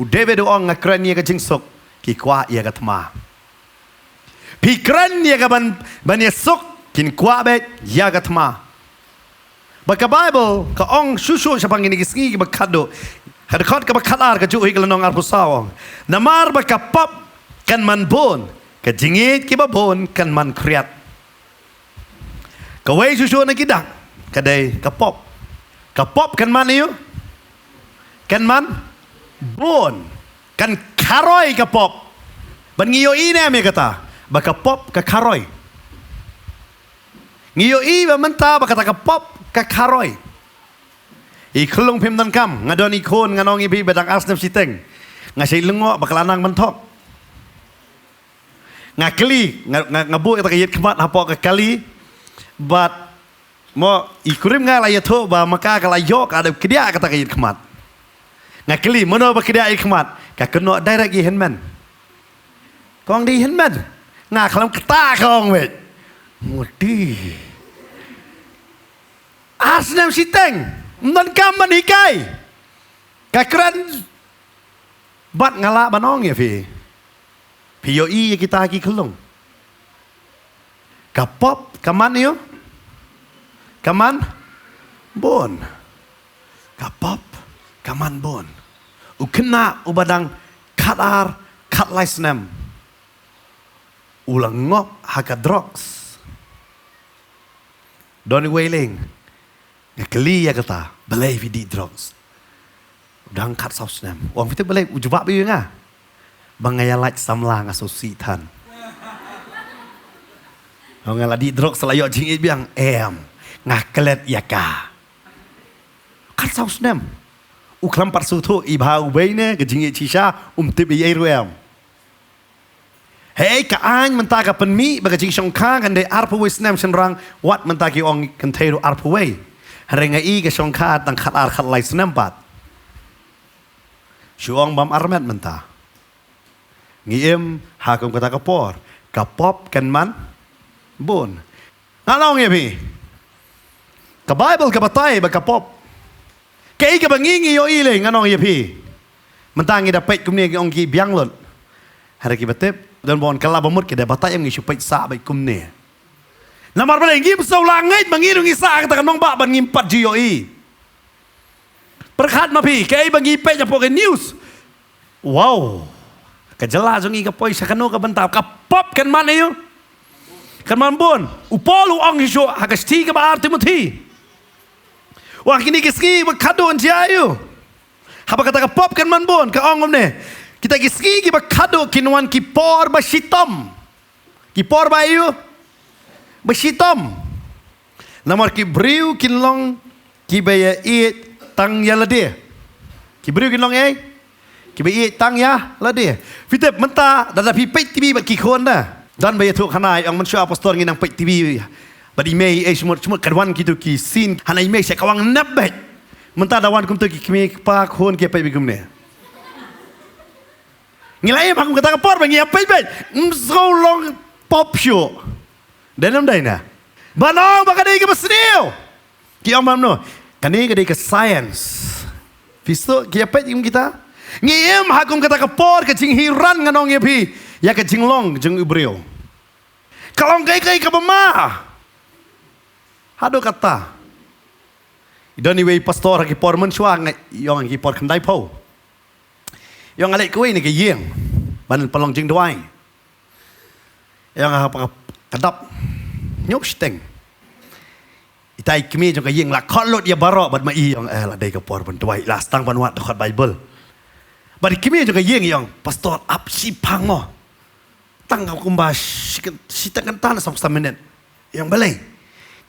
U David u ong, nga kren ïa ka jingsuk, ki kwah ïa ka thma. Phi kren ïa ka ban, ban ïasuk, kin kwah beit ïa ka thma. Bad ka Baibl ka ong shuh shuh shaphang kine ki sngi kiba khatduh. Ha dkhot kaba khatar, ka juh hi ka lynnong arphew saw, ong, namar ba ka pop kan man bun, ka jingïeit kiba bun kan man khriat. Kawei shuh shuh na ki dak ka dei ka pop. Ka pop kan man aïu? Kan man bun. Kan kharoi ka pop. Bad ngi ïohi ne em ïa kata ba ka pop ka kharoi? Ngi ïohi ba mynta ba kata ka pop ka kharoi. I khyllung, phim donkam, nga don i khun, ngan ong ïa phi, ba dang ar snem shiteng. Nga shait lyngngoh ba ka la nang ban thok. Nga kylli, nga, nga, nga buh ïa kata ka ïit khmat hapoh ka kali. Bad mo, i kurim nga la ïathuh ba ma ka ka la ïoh, ka dep kdiah kata ka ïit khmat. Nga kylli, mano ba kdiah ïit khmat? Ka kynnoh direct ïa i hynmen. Ka ong dei i hynmen. Nga khlem kata, ka ong, wei. Mudi. Ar snem shiteng, ym donkam ban hikai. Ka kren. Bad nga lah ban ong ïa phi, phi ïohi ïa kita ki khyllung. Ka pop ka man aïu? Ka man bun. Ka pop ka man bun. U khynnah uba dang khatar khatlai snem u la ngop ha ka drugs. Don uwei leng nga kylli ïa kata, balei phi dih drugs? U dang khatsaw snem. U ong, phi tip balei? U jubab ïa nga, ba nga ïa lait samla, nga sngewsih than. Nga la dih drugs sa la ïoh jingïeit biang? Em. Nga klet ïa ka. Khatsaw snem. U khlem pat sngewthuh, i bha u bei ne ka jingïeit shisha, um tip ei ei ruh em. Hei, ka aiñ mynta ka pynmih ba ka jingshongkha kan dei arphew wei snem shynrang, wat mynta ki ong kynthei ruh arphew wei. Hynrei nga i ka shongkha tang khatar khatlai snem pat. Shu ong bam armet mynta. Ngi im ha kum kata ka por, ka pop kan man bun. Ngan ong ïa phi, ka Baibl ka batai ba ka pop. Kaei kaba ngi ngi ïohi lei, ngan ong ïa phi. Mynta ngi da peit kumne, ngi ong ki biang lut. Hynrei kiba tip, don ba wan kylla ba mut ki da batai em, ngi shu peit sah beit kumne. Namar balei? Ngim sngewlah ngeit ma ngi ruh ngi sah ha kata ka nongbah ban ngim pat ju ïohi. Pyrkhat ma phi, kaei ba ngi peit hapoh ka news. Wow. Ka jylla jong ngi ka poi sha kano ka bynta? Ka pop kan man aïu? Kan man bun. U Paul u ong shuh ha ka shithi kaba ar Timothi, u ong kine ki sngi ba khadduh yn jia aïu? Haba kata ka pop kan man bun, ka ong kumne: Kita ki sngi kiba khadduh kin wan ki por ba shitom. Ki por ba aïu? Ba shitom. Namar ki briew kin long kiba ïaieit tang ïa lade. Ki briew kin long ei? Kiba ïaieit tang ïa lade. Phi tip mynta, lada phi peit TV bad ki khun, da don ba ïathuh khana, ong, mynshuwa pastor ngi nang peit TV bad i mei, ei, shmut shmut ka wan kitu ki scene hana i mei, sha ka wang nep beit. Mynta da wan kumtu ki kmie kpa khun ki peit beit kumne. Ngi la im ha kum kata ka por ba ngi ïa peit beit, ym sngew long pop shuh. Dei ne ym dei? Na ba nang ba ka dei kaba sniew. Ki ong ba mano? Kane ka dei ka science. Phi sngewthuh, ki ïa peit kum kita. Ngi im ha kum kata ka por, ka jinghiran, ngan ong ïa phi, ïa ka jinglong jong u briew. Ka long kaei kaei kaba ma. Haduh katta, i don iwei i pastor ha ki por mynshuwa, nga ong, ha ki por khyndaiphew. Ïa nga leit kawei na ka ïing ban pynlong jingduwai. Ïa nga hap ka dap ñiuh shiteng. Ita i kmie jong ka ïing la khot lut ïa baroh bad ma i, ong, eh, la dei ka por ban duwai, la sdang ban wad, to khot Baibl. Bad i kmie jong ka ïing i ong, pastor, ap shiphang mo. Tang kumba shi, shiteng kynta ne saw san minit. Ïa balei?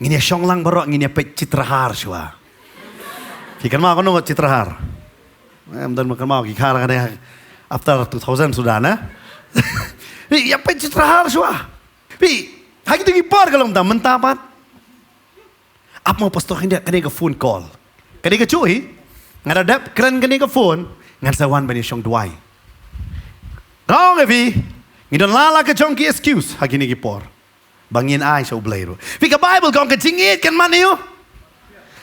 Ngin ïa shong lang baroh, ngin ïa peit Chitrahar shuwa. Phi kynmaw kano ka Chitrahar? Em, don ba kynmaw, ki khar kane after two thousand suda, na? Phi ïa peit Chitrahar shuwa. Phi, ha kitu ki por ka long tang mynta pat. Ap mo pastor, kane ka phone call. Ka dei kajuh hi. Nga da dep kren kane ka phone, ngan sa wan ban ïa shong duwai. Nga ong ïa phi, ngi don la la ka jong ki excuse ha kine ki por ba ngin ai sha U Blei ruh. Phi, ka Baibl ka ong ka jingïeit kan man aïu?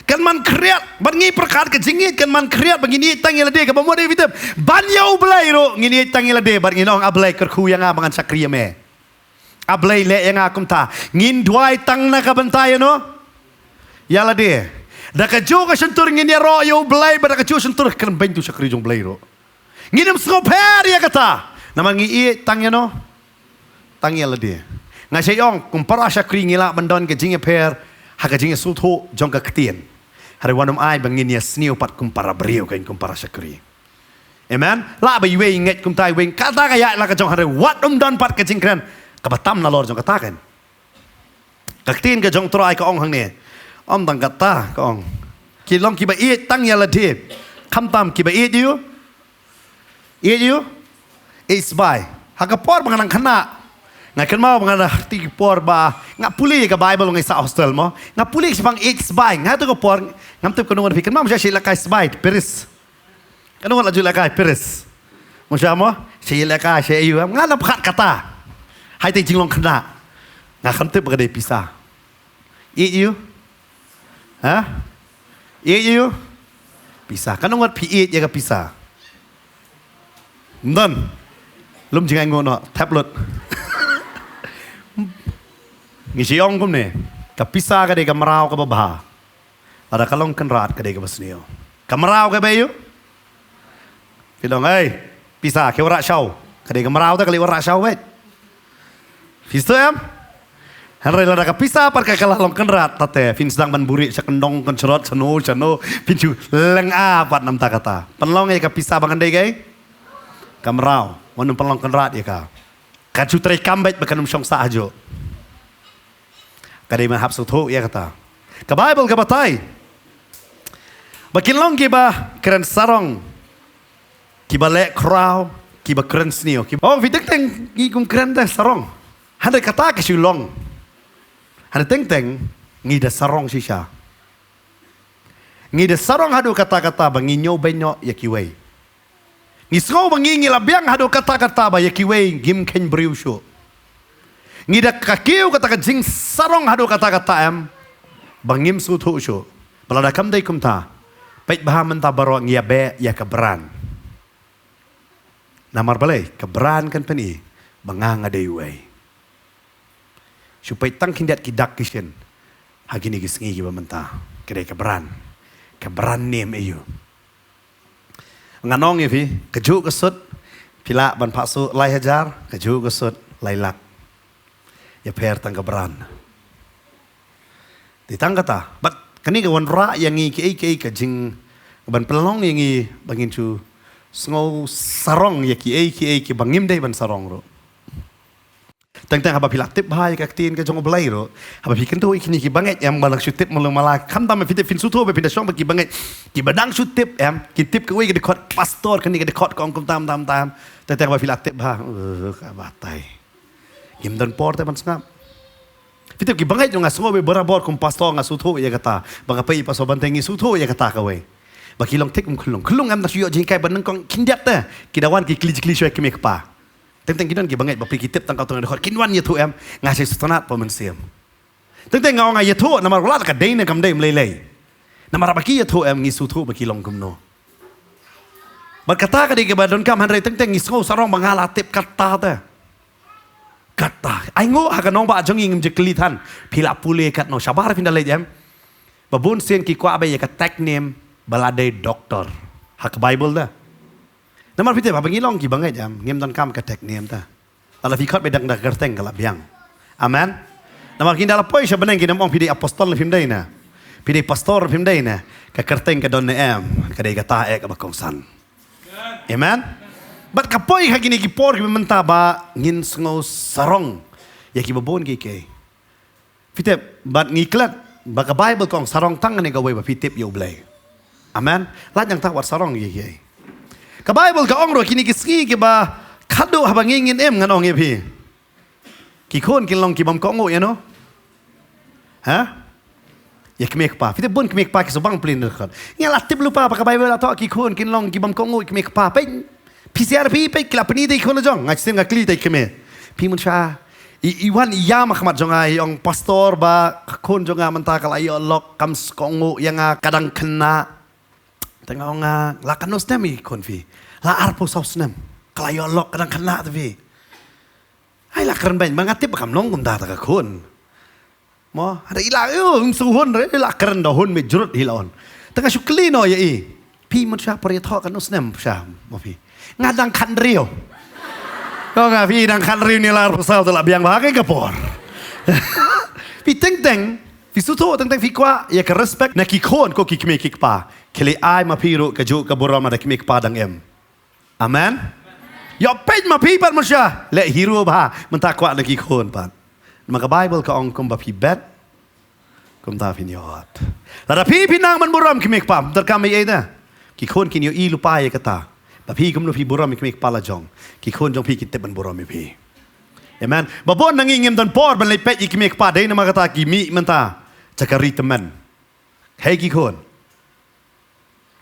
Kan man khriat. Bad ngi pyrkhat ka jingïeit kan man khriat ba ngin ïeit tang ïa lade, kaba mut, eh, phi tip, ban ïa U Blei ruh ngin ïeit tang ïa lade bad ngin ong, A Blei, kyrkhu ïa nga ba ngan shakri ïa me. A Blei, leh ïa nga kumta. Ngin duwai tang na ka bynta ïano? Ïa lade. Da kajuh ka shyntur ngin ïaroh ïa U Blei, bad da kajuh shyntur kan beiñ tu shakri jong U Blei ruh. Ngin ym sngewpher ïa kata. Namar ngi ïeit tang ïano? Tang ïa lade. Nga shait ong, kum para shakri ngi lah ban don ka jingïapher ha ka jingïasngewthuh jong ka ktien. Hynrei wat nym ai ba ngin ïasniew pat kum para briew, kein kum para shakri. Amen. Lah ba iwei i ngeit kumta, iwei, kata ka ïaid la ka jong, hynrei wat ym don pat ka jingkren kaba tam nalor jong kata, kein. Ka ktien ka jong U Trai ka ong hangne. Ym tang kata, ka ong, ki long kiba ïeit tang ïa lade. Khamtam kiba ïeit ïa u, ïeit ïa u, ïeit sbai. Ha ka por ba nga nang khynnah, nga kynmaw ba nga da, ti ki por ba nga pule ïa ka Baibl, nga i sah hostel mo. Nga pule shaphang ïeit sbai. Nga tu ka por, ngam tip kano ngan phi kynmaw, sha ïalehkai sbai, Paris. Kano ngan la ju lehkai Paris? Mo sha mo? Sha ïalehkai, sha ïa u. Nga nang pyrkhat kata. Hai te jinglong khynnah. Nga khlem tip ba ka dei pisa. Ïeit ïa u? Ha? Ïeit ïa u? Pisa. Kano ngan phi ïeit ïa ka pisa? Ym don. Lum jingai nguh noh, thep lut. Ngi shu ong kumne. Ka pisa ka dei ka mraw kaba bha. Lada ka long kynrad ka dei kaba sniew. Ka mraw kaba ïeit. Phi ong, ei, pisa, khie wanrah shaw. Ka dei ka mraw, te ka leit wanrah shaw beit. Phi sngewthuh em? Hynrei lada ka pisa pat ka la long kynrad, tate phin sdang ban buhrieh sha kyndong kynshrot, shano shano, phin shu lynga pat namar kata. Pynlong ïa ka pisa ba kan dei kaei? Ka mraw. Wat nym pynlong kynrad ïa ka. Kan shu treikam beit ba kan ym shong sah hajuh. Ka dei ban hap sngewthuh ïa kata. Ka Baibl ka batai ba kin long kiba kren sarong, kiba leh khraw, kiba kren sniew, kiba, oh, phi, teng teng ngi kum kren da sarong. Hynrei kata ka shu long. Hynrei teng teng ngi da sarong shisha. Ngi da sarong haduh katta katta ba ngi ñiewbeiñ noh ïa kiwei. Ngi sngew ba ngi, ngi la biang haduh katta katta ba ïa kiwei ngim kheiñ briew shuh. Ngi da ka kiew kata ka jingsarong haduh katta katta em, ba ngim sngewthuh shuh. Ba lada kam dei kumta, peit bha mynta baroh ngi ïa beh ïa ka brand. Namar balei, ka bran kan pyni ba nga nga dei uwei. Shu peit tang khyndiat ki dak ki shin ha kine ki sngi kiba mynta. Ka dei ka bran. Ka bran name ïa u. Ngan ong ïa phi, kajuh ka sut phi lah ban phah suh lai hajar, kajuh ka sut lai lak. Ïa pher tang ka bran. Te tang kata, bad kane ka wanrah ïa ngi kiei kiei ka jing, ban pynlong ïa ngi ba ngin shu sngew sarong ïa kiei kiei kiba ngim dei ban sarong ruh. Teng teng haba phi la tip bha ïa ka ktien ka jong U Blei ruh, haba phi kyntu ïa kine ki bangeit em, ba la shu tip malu mala, khamtam ba phi tip, phin sngewthuh ba phin da shong bad ki bangeit kiba dang shu tip em, ki tip kawei ka dkhot pastor, kane ka dkhot ka ong kumta kumta kumta. Teng teng haba phi la tip bha, uh, ka batai. Ngim don por te ban sngap. Phi tip ki bangeit jong nga, sngew ba barabor kum pastor nga sngewthuh ïa kata. Ba nga peit pastor ban teng ngi sngewthuh ïa kata kawei. Ba ki long thik kum khunlung. Khunlung em, na shu ïoh jinghikai ba nyngkong khyndiat te ki da wan ki kli kli shuwa ïa ki kmie kpa. Teng teng ki don ki bangeit ba phi, ki tip tang ka tong dkhot, kin wan ïathuh em, nga shu sngewtynnat pa mynsiem. Teng teng nga ong nga ïathuh namar wat la ka dei ne kam dei, ym lei lei. Namar ba ki ïathuh em, ngi sngewthuh ba ki long kumno. Bad kata ka dei kaba donkam, hynrei teng teng ngi sngew sarong ba nga la tip kata te. Kata. Ai nguh ha ka nongbah jong ngi, ngim ju kylli than. Phi la pule katno, shabar phin da leit em. Ba bun sien ki kwah ba ïa ka tag name ba la dei doktor. Ha ka Bible da. Namar phi tip, haba ngi long ki bangeit em, ngim donkam ka tag name te. Lada phi khot ba dang da ka kyrteng ka la biang. Amen. Namar ki da la poi sha bneng, kin ym ong phi dei apostol ne phim dei ne, phi dei pastor ne phim dei ne. Ka kyrteng ka don ne em, ka dei kata eh kaba kongsan. Amen. Bad ka poi ha kine ki por kiba mynta ba ngin sngew sarong ïa kiba bun kiei kiei. Phi tip, bad ngi klet ba ka Bible ka ong sarong tang ne kawei, ba phi tip ïa U Blei. Amen. Lait nangta wat sarong ïa kiei. Ka Bible ka ong ruh kine ki sngi kiba khadduh haba ngi ngin im, ngan ong ïa phi, ki khun kin long ki bym kohnguh ïano? Ha? Ïa kmie kpa. Phi tip bun kmie kpa ki shu bang plie na dkhot. Ngi la tip lypa ba ka Bible la thoh ki khun kin long ki bym kohnguh ïa kmie kpa. Peit, phi sngewthuh phi, peit ki la pyni ïa ki khun la jong. Nga shisien nga kylli ïa ki kmie. Phi, mynshuwa i, i wan i ïam ha khmat jong nga, i ong, pastor, ba ka khun jong nga mynta ka la ïoh lok, kam kohnguh ïa nga, ka dang khynnah. Te nga ong, ah, la katno snem i khun phi? La arphew saw snem. Ka la ïoh lok, ka dang khynnah te phi. Ai, la kren beiñ, ba nga tip ba kam long kumta ta ka khun. Mo, hynrei i la, ïoh, ym shu hun re, i la kren da hun mih jrut hi la hun. Te nga shu kylli noh ïa i. Phi, mynshuwa por ïathoh katno snem shuwa mo phi? Nga dang khathynriew. Ong nga, phi dang khathynriew, ne la arphew saw te la biang bha ka por. Phi, teng teng phi sngewthuh, teng teng phi kwah ïa ka respect na ki khun, ko ki kmie ki kpa. Khie leit ai ma phi ruh kajuh ka burom lada kmie kpa dang im. Amen. Ïoh peit ma phi pat, mynshuwa leh hero bha, mynta kwah na ki khun pat. Namar ka Bible ka ong, kumba phi bet, kumta phin ïoh. Lada phi, phi nang ban burom kmie kpa, ym donkam ei ei te. Ki khun kin ïohi lypa ïa kata, ba phi kumno phi burom ïa kmie kpa la jong. Ki khun jong phi kin tip ban burom ïa phi. Amen. Ba bun na ngi ngim don por ban leit peit ïa kmie kpa, dei namar kata ki mih mynta sha ka ri tymmen. Hei ki khun.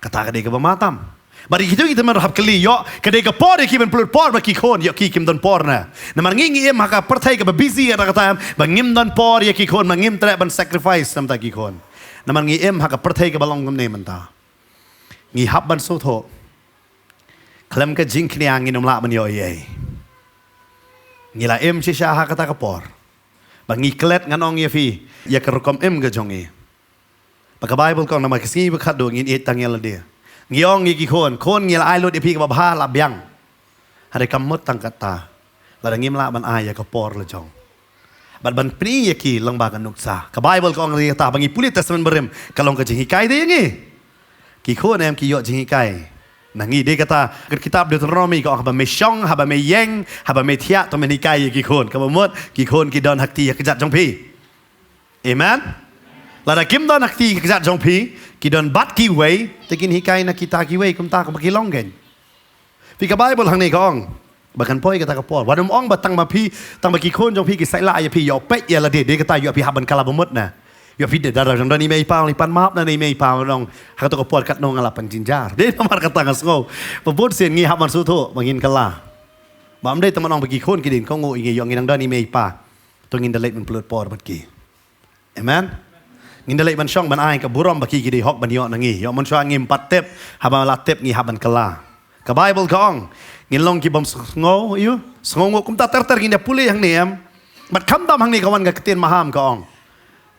Kata ka dei kaba ma tam. Bad ïa kito ki tymmen ruh hap kylli, ïoh ka dei ka por ïa ki ban pynlut por bad ki khun, ïoh ki kim don por ne? Namar ngi, ngi im ha ka pyrthei kaba busy, kata kata em, ba ngim don por ïa ki khun, ba ngim treh ban sacrifice namar ki khun. Namar ngi im ha ka pyrthei kaba long kumne mynta. Ngi hap ban sngewthuh, khlem ka jingkñia ngin ym lah ban ïoh ei ei. Ngi la im shisha ha kata ka por. Ba ngi klet, ngan ong ïa phi, ïa ka rukom im ka jong ngi. Ba ka Bible ka ong, namar ki sngi ba khadduh ngin ïeit tang ïa lade. Ngi ong ïa ki khun, khun, ngi la ai lut ïa phi kaba bha, la biang. Hynrei kam mut tang kata. Lada ngim lah ban ai ïa ka por la jong bad ban pyni ïa ki lyngba ka nuksa. Ka Bible ka ong ïa kata, ba ngi pule Testament Barim, ka long ka jinghikai te ïa ngi. Ki khun em ki ïoh jinghikai na ngi. Dei kata ka kitab Deuteronomy ka ong, haba me shong, haba me ïeng, haba me thiah, to men hikai ïa ki khun. Kaba mut ki khun ki don ha kti ha kjat jong phi. Amen. Lada kim don ha kti ha kjat jong phi, ki don bad kiwei, te kin hikai na kita kiwei kumta kumba ki long kein. Phi, ka Bible hangne ka ong ba kan poi kata ka por. Wat nym ong ba tang ba phi, tang ba ki khun jong phi ki sait lah ïa phi, ïoh peit ïa lade, dei kata ïoh phi hap ban kylla ba mut ne. Ïoh phi, da, da, da, don i mei i pa, i pan map na i mei i pa, ong ha kato ka por katno nga la pynjynjar. Dei namar kata nga sngew ba bun sien ngi hap ban sngewthuh ba ngin kylla. Ba ym dei tang ban ong ba ki khun ki dei kohnguh ïa ngi, ïoh ngi dang don i mei i pa. To ngin da leit ban pynlut por bad ki. Amen. Ngin da leit ban shong ban ai ka burom ba ki, ki dei hok ban ïoh na ngi. Ïoh mynshuwa ngim pat tip, haba la tip ngi hap ban kylla. Ka Baibl ka ong, ngin long ki bym sngew, ïoh, sngewnguh. Kumta ter ter ngin ïa pule hangne, em. Bad khamtam hangne ka wan ka ktien maham ka ong.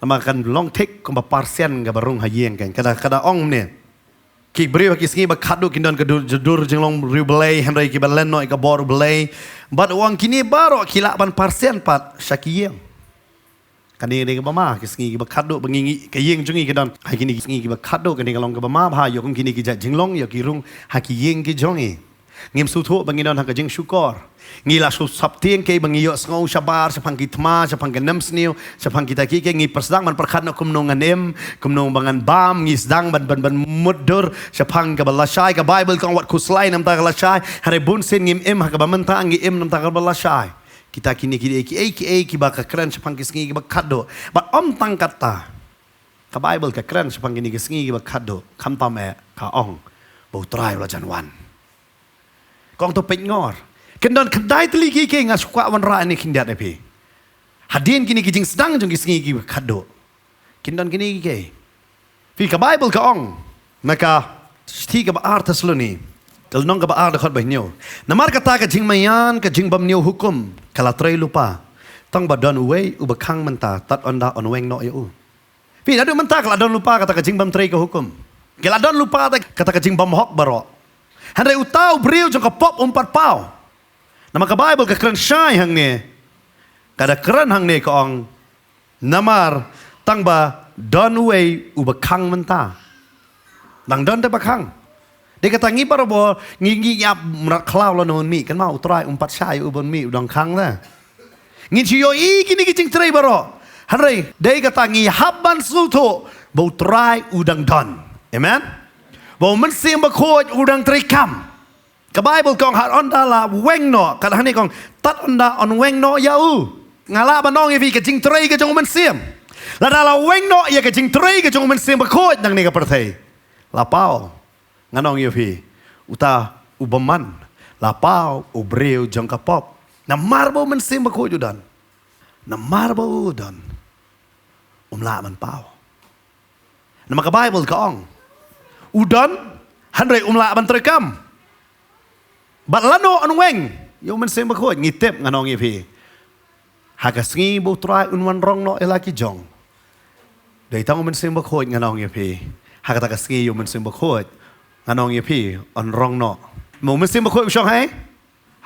Namar kan long thik kumba parsian kaba rung ha ïing kan. Ka da, ka da ong ne. Ki briew ha ki sngi ba khatduh kin don ka dur, dur jinglong riewblei, hynrei kiba len noh ïa ka bor U Blei. Bad u ong kine baroh ki lah ban parsian pat sha ki ïing. Kane ka dei kaba ma, ki sngi kiba khatduh ba ngi, ngi, ka ïing jong ngi ka don ha kine ki sngi kiba khatduh, kane ka long kaba ma bha, ïoh kum kine ki jait jinglong, ïoh ki rung ha ki ïing ki jong ngi. Ngim sngewthuh ba ngi don ha ka jingshukor. Ngi la shu sap tieng kaei ba ngi ïohsngew shabar shaphang ki thma, shaphang ka nemsniew, shaphang kita kiei kiei. Ngi pyrshang ban pyrkhat noh kumno ngan im, kumno ba ngan bam. Ngi sdang ban, ban, ban mutdur shaphang kaba lashai. Ka Baibl ka ong wat khuslai namar ka lashai. Hynrei bunsien ngim im ha kaba mynta, ngi im namar kaba lashai. Kita kine ki dei kiei kiei kiba ka kren shaphang ki sngi kiba khatduh. Bad ym tang katta. Ka Baibl ka kren shaphang kine ki sngi kiba khatduh. Khamtam eh ka ong ba U Trai u la jan wan. Ka ong to peit ngor. Kin don khyndai tylli kiei kiei nga shu kwah wanrah ïa kine khyndiat ïa phi. Hadien kine ki jingsdang jong ki sngi kiba khatduh. Kin don kine kiei kiei. Phi, ka Baibl ka ong na ka shithi kaba ar Thessaloni, ka lynnong kaba ar dkhot ba hynñiew. Namar kata ka jingmaïan, ka jingbymñiew hukum ka la trei lypa. Tang ba don uwei uba khang mynta, tad ynda un weng noh ïa u. Phi, naduh mynta ka la don lypa kata ka jingbymtrei ka hukum. Ka la don lypa kata ka jingbymhok baroh. Hynrei uta u briew jong ka pop um pat paw. Namar ka Baibl ka kren shai hangne. Ka da kren hangne ka ong, namar tang ba don uwei uba khang mynta. Dang don te ba khang. Dei kata ngi barabor ngi, ngi ïap mrad khlaw lano un mih, kynmaw U Trai um pat shah ïa u ban mih, u dang khang te. Ngin shu ïohi kine ki jingtrei baroh. Hynrei dei kata ngi hap ban sngewthuh ba U Trai u dang don. Amen. Ba U Mynsiem Bakhuid u dang trei kam. Ka Baibl ka ong tad ynda la weng noh, ka la hangne ka ong tad ynda un weng noh ïa u. Nga lah ban ong ïa phi ka jingtrei ka jong U Mynsiem. Lada la weng noh ïa ka jingtrei ka jong U Mynsiem Bakhuid nangne ka pyrthei, la paw. Ngan ong ïa phi, uta u bymman, la paw u briew jong ka pop. Namar ba U Mynsiem Bakhuid u don. Namar ba u don, um lah ban paw. Namar ka Baibl ka ong, u don, hynrei um lah ban trei kam. Bad lano un weng ïa U Mynsiem Bakhuid, ngi tip, ngan ong ïa phi, ha ka sngi ba U Trai un wan rong noh ïa la ki jong. Dei tang U Mynsiem Bakhuid, ngan ong ïa phi, ha kata ka sngi ïa U Mynsiem Bakhuid, ngan ong ïa phi, un rong noh. Ma U Mynsiem Bakhuid u shong haei?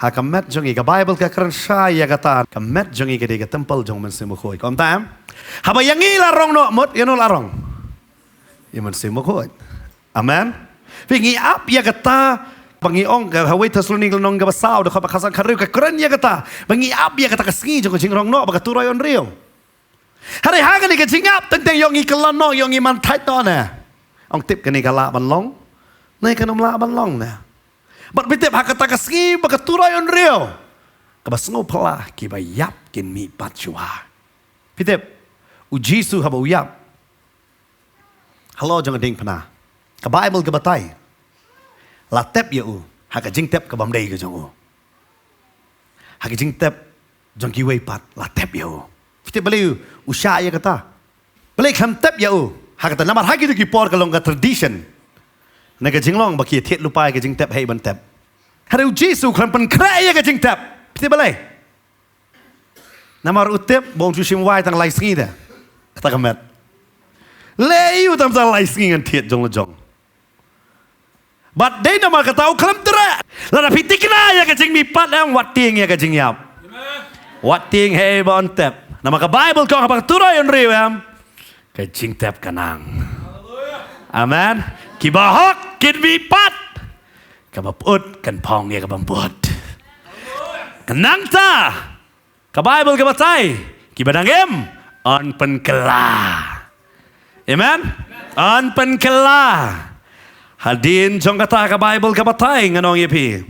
Ha ka met jong ngi. Ka Baibl ka kren shai ïa kata, ka met jong ngi ka dei ka templ jong U Mynsiem Bakhuid. Ka ong tam, haba ïa ngi la rong noh mut, ïano la rong? Ïa U Mynsiem Bakhuid. Amen. Phi, ngi ap ïa kata ba ngi ong, ka ha wei Thessaloni ka lynnong kaba saw dkhot ba khatsan khathynriew ka kren ïa kata ba ngi ap ïa kata ka sngi jong ka jingrong noh ba ka turoi un riew. Hynrei ha kane ka jingap teng teng ïoh ngi kylla noh, ïoh ngi man thait noh ne. Ong tip kane ka lah ban long ne kan ym lah ban long ne. Bad phi tip ha kata ka sngi ba ka turoi un riew, kaba sngewphylla kiba ïap kin mih pat shuwa. Phi tip, U Jisu haba u ïap, halor jong ka diengphna, ka Baibl ka batai, la tep ïa u ha ka jingtep ka bym dei ka jong u. Ha ka jingtep jong kiwei pat la tep ïa u. Phi tip balei u shah ïa kata? Balei khlem tep ïa u ha kata? Namar ha kito ki por ka long ka tradition na ka jinglong ba ki thied lypa ïa ka jingtep, hei ban tep. Hynrei U Jisu khlem pynkhreh ïa ka jingtep. Phi tip balei? Namar u tip ba un shu shim wai tang lai sngi te. Kata ka met. Leh ïa u tang tang lai sngi ngan thied jong la jong. Bad dei namar kata u khlem treh. Lada phi thikna ïa ka jingmihpat em, wat tieng ïa ka jingïap. Wat tieng hei ba un tep. Namar ka Baibl ka ong haba ka turoi un riew em, ka jingtep ka nang. Amen. Kiba hok kin mihpat. Kaba pyut kan phong ïa ka bym pyut. Ka nangta ka Baibl ka batai, kiba dang im yn pynkylla. Amen. Yn pynkylla. Hadien jong kata ka Baibl ka batai, ngan ong ïa phi,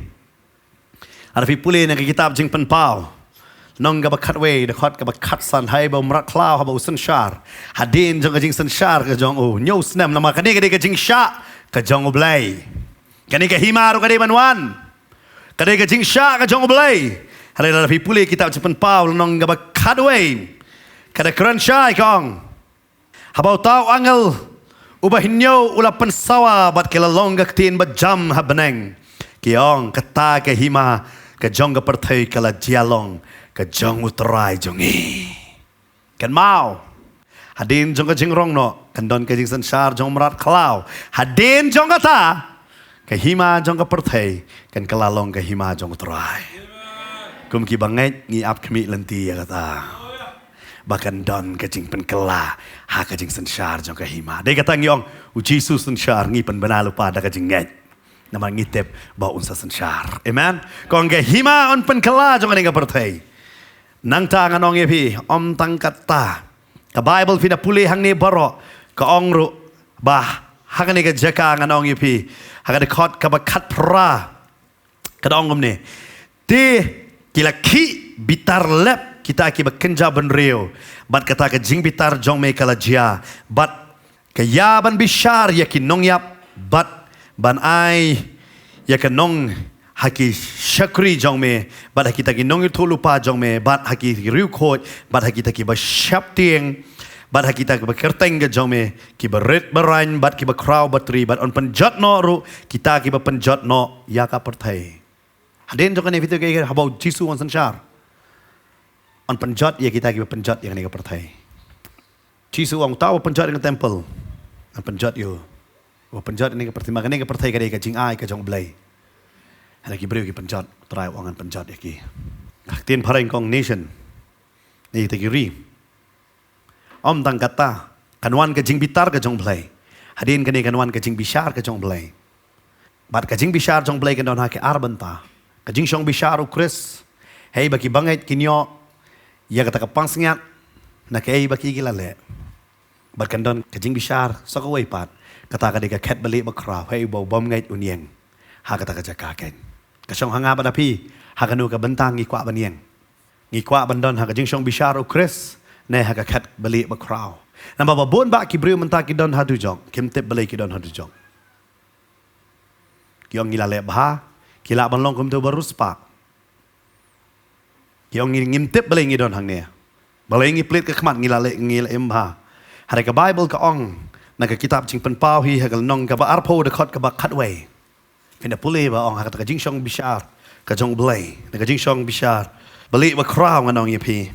lada phi pule na ka kitab Jingpynpaw, lynnong kaba khatwei, dkhot kaba khatsan, haba u mrad khlaw haba u synshar, hadien jong ka jingsynshar ka jong u, hynñiew snem, namar kane ka dei ka jingshah ka jong U Blei. Kane ka hima ruh ka dei ban wan. Ka dei ka jingshah ka jong U Blei. Hynrei lada phi pule kitab Jingpynpaw lynnong kaba khatwei, ka da kren shai ka ong, haba uta u angel uba hynñiew u la pynsawa bad ka la long ka ktien ba jam ha bneng, Ki ong, kata ka hima ka jong ka pyrthei ka la jia long ka jong U Trai jong ngi. Kynmaw, hadien jong ka jingrong noh kan don ka jingsynshar jong mrad khlaw. Hadien jong kata, ka hima jong ka pyrthei kan kylla long ka hima jong U Trai. Kum ki bangeit ngi ap khmih lynti ïa kata. Ba kan don ka jingpynkylla ha ka jingsynshar jong ka hima. Dei kata ngi ong, U Jisu synshar, ngi pynbna lypa da ka jingngeit. Namar ngi tip ba un sa synshar. Amen. Ka ong ka hima yn pynkylla jong kane ka pyrthei. Nangta ngan ong ïa phi, ym tang kata. Ka Baibl phin da pule hangne baroh, ka ong ruh ba ha kane ka jaka, ngan ong ïa phi, ha ka dkhot kaba khatphra, ka da ong kumne: Te ki la khih bitar lep kita kiba kynja bynriew, bad kata ka jingbitar jong me ka la jia, bad ka ïa ban bishar ïa ki nongïap, bad ban ai ïa ka nong ha ki shakri jong me, bad ha kita ki nongïathuhlypa jong me, bad ha ki riewkhuid, bad ha kita kiba sheptieng, bad ha kita kiba kyrteng ka jong me, kiba rit baraiñ bad kiba khraw batri, bad yn pynjot noh ruh kita kiba pynjot noh ïa ka pyrthei. Hadien jong kane, phi tip kaei haba U Jisu un synshar? Yn pynjot ïa kita kiba pynjot ïa kane ka pyrthei. Jisu u ong, uta uba pynjot ïa ka temple, yn pynjot ïa u. Uba pynjot ïa kane ka pyrthei, ma kane ka pyrthei ka dei ka jingai ka jong U Blei. Hynrei ki briew ki pynjot, U Trai u ong yn pynjot ïa ki. Ka ktien phareng ka ong nation. Nation, te ki ri. Ym tang kata, kan wan ka jingbitar ka jong U Blei. Hadien kane kan wan ka jingbishar ka jong U Blei. Bad ka jingbishar jong U Blei kan don ha ki ar bynta. Ka jingshong bishar U Khrist. Hei ba ki bangeit kin ïoh ïa kata ka pansngiat na kaei ba ki ki la leh. Bad kan don ka jingbishar sa kawei pat. Kata ka dei ka khet balieh bakhraw. Hei ba u bymngeit un ïeng ha kata ka jaka keiñ. Ka shong ha nga bad ha phi, ha kano ka bynta ngi kwah ban ïeng? Ngi kwah ban don ha ka jingshong bishar U Khrist, ne ha ka khet balieh bakhraw? Namar ba bun bah ki briew mynta ki don ha dujok, kim tip balei ki don ha dujok. Ki ong ngi la leh bha, ki lah ban long kumto ba riewspah. Ki ong ngi, ngim tip balei ngi don hangne. Balei ngi plied ka khmat, ngi la leh, ngi la im bha. Hynrei ka Baibl ka ong na ka kitab Jingpynpaw hi, ha ka lynnong kaba arphew, dkhot kaba khatwei. Phin da pule ba ong ha kata ka jingshong bishar ka jong U Blei, na ka jingshong bishar balieh bakhraw, ngan ong ïa phi,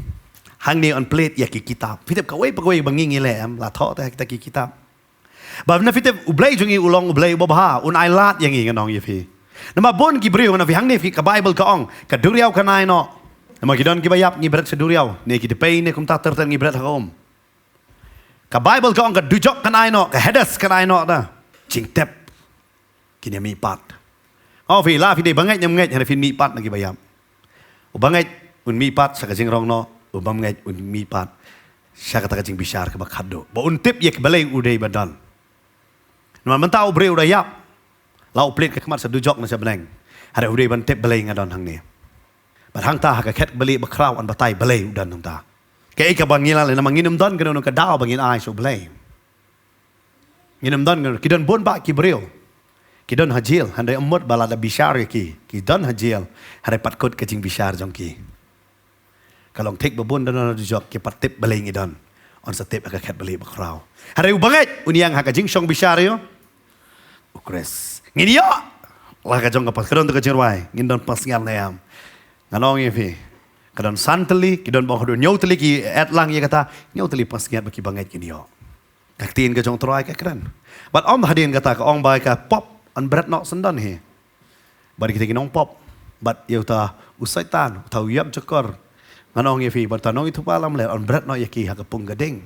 hangne yn plied ïa ki kitab. Phi tip kawei pa kawei ba ngi ngi leh, em, la thoh te ha kita ki kitab. Ba na phi tip U Blei jong ngi u long U Blei uba bha, un ailad ïa ngi, ngan ong ïa phi. Namar bun ki briew, ngan ong ïa phi, hangne phi, ka Baibl ka ong ka duriaw kan ai noh. Namar ki don kiba ïap, ngi bret sha duriaw, ne ki dpei ne kumta ter ter, ngi bret ha ka um. Ka Baibl ka ong ka dujok kan ai noh, ka Hades kan ai noh da jingtep. Kin ïa mihpat. Ong phi, la phi dei bangeit ne ym ngeit, hynrei phin mihpat na kiba ïap. U bangeit un mihpat sha ka jingrong noh, u bymngeit un mihpat sha kata ka jingbishar kaba khatduh, ba un tip ïa ka balei u dei ba don. Namar mynta u briew u da ïap, la u plied ka khmat sha dujok ne sha bneng, hynrei u dei ban tip balei nga don hangne. Bad hangta ha ka khet balieh bakhraw yn batai balei u don hangta. Kaei kaba ngi la leh, namar ngin ym don kano kano ka daw ba ngin ai sha U Blei. Ngin ym don, ki don bun bah ki briew ki don ha jel, hynrei ym mut ba lada bishar ïa ki, ki don ha jel, hynrei pat kut ka jingbishar jong ki. Ka long thik ba bun don ha dujok, ki pat tip balei ngi don. Yn sa tip ha ka khet balieh bakhraw. Hynrei u bangeit un ïeng ha ka jingshong bishar ïa U Khrist. Ngin ïoh la ka jong ka pas, ka don tu ka jingrwai, ngin don pansngiat ne em? Ngan ong ïa phi, ka don san tylli, ki don bang haduh hynñiew tylli ki et lang ïa kata, hynñiew tylli pansngiat ba ki bangeit kin ïoh. Ka ktien ka jong U Trai ka kren. Bad ym hadien kata, ka ong ba ka pop yn bret noh syndon hi. Bad kita ki nongpop, bad ïa uta u Soitan, uta u ïakjakor, ngan ong ïa phi, bad uta u nongïathuhpaw lamler, yn bret noh ïa ki ha ka pung ka ding.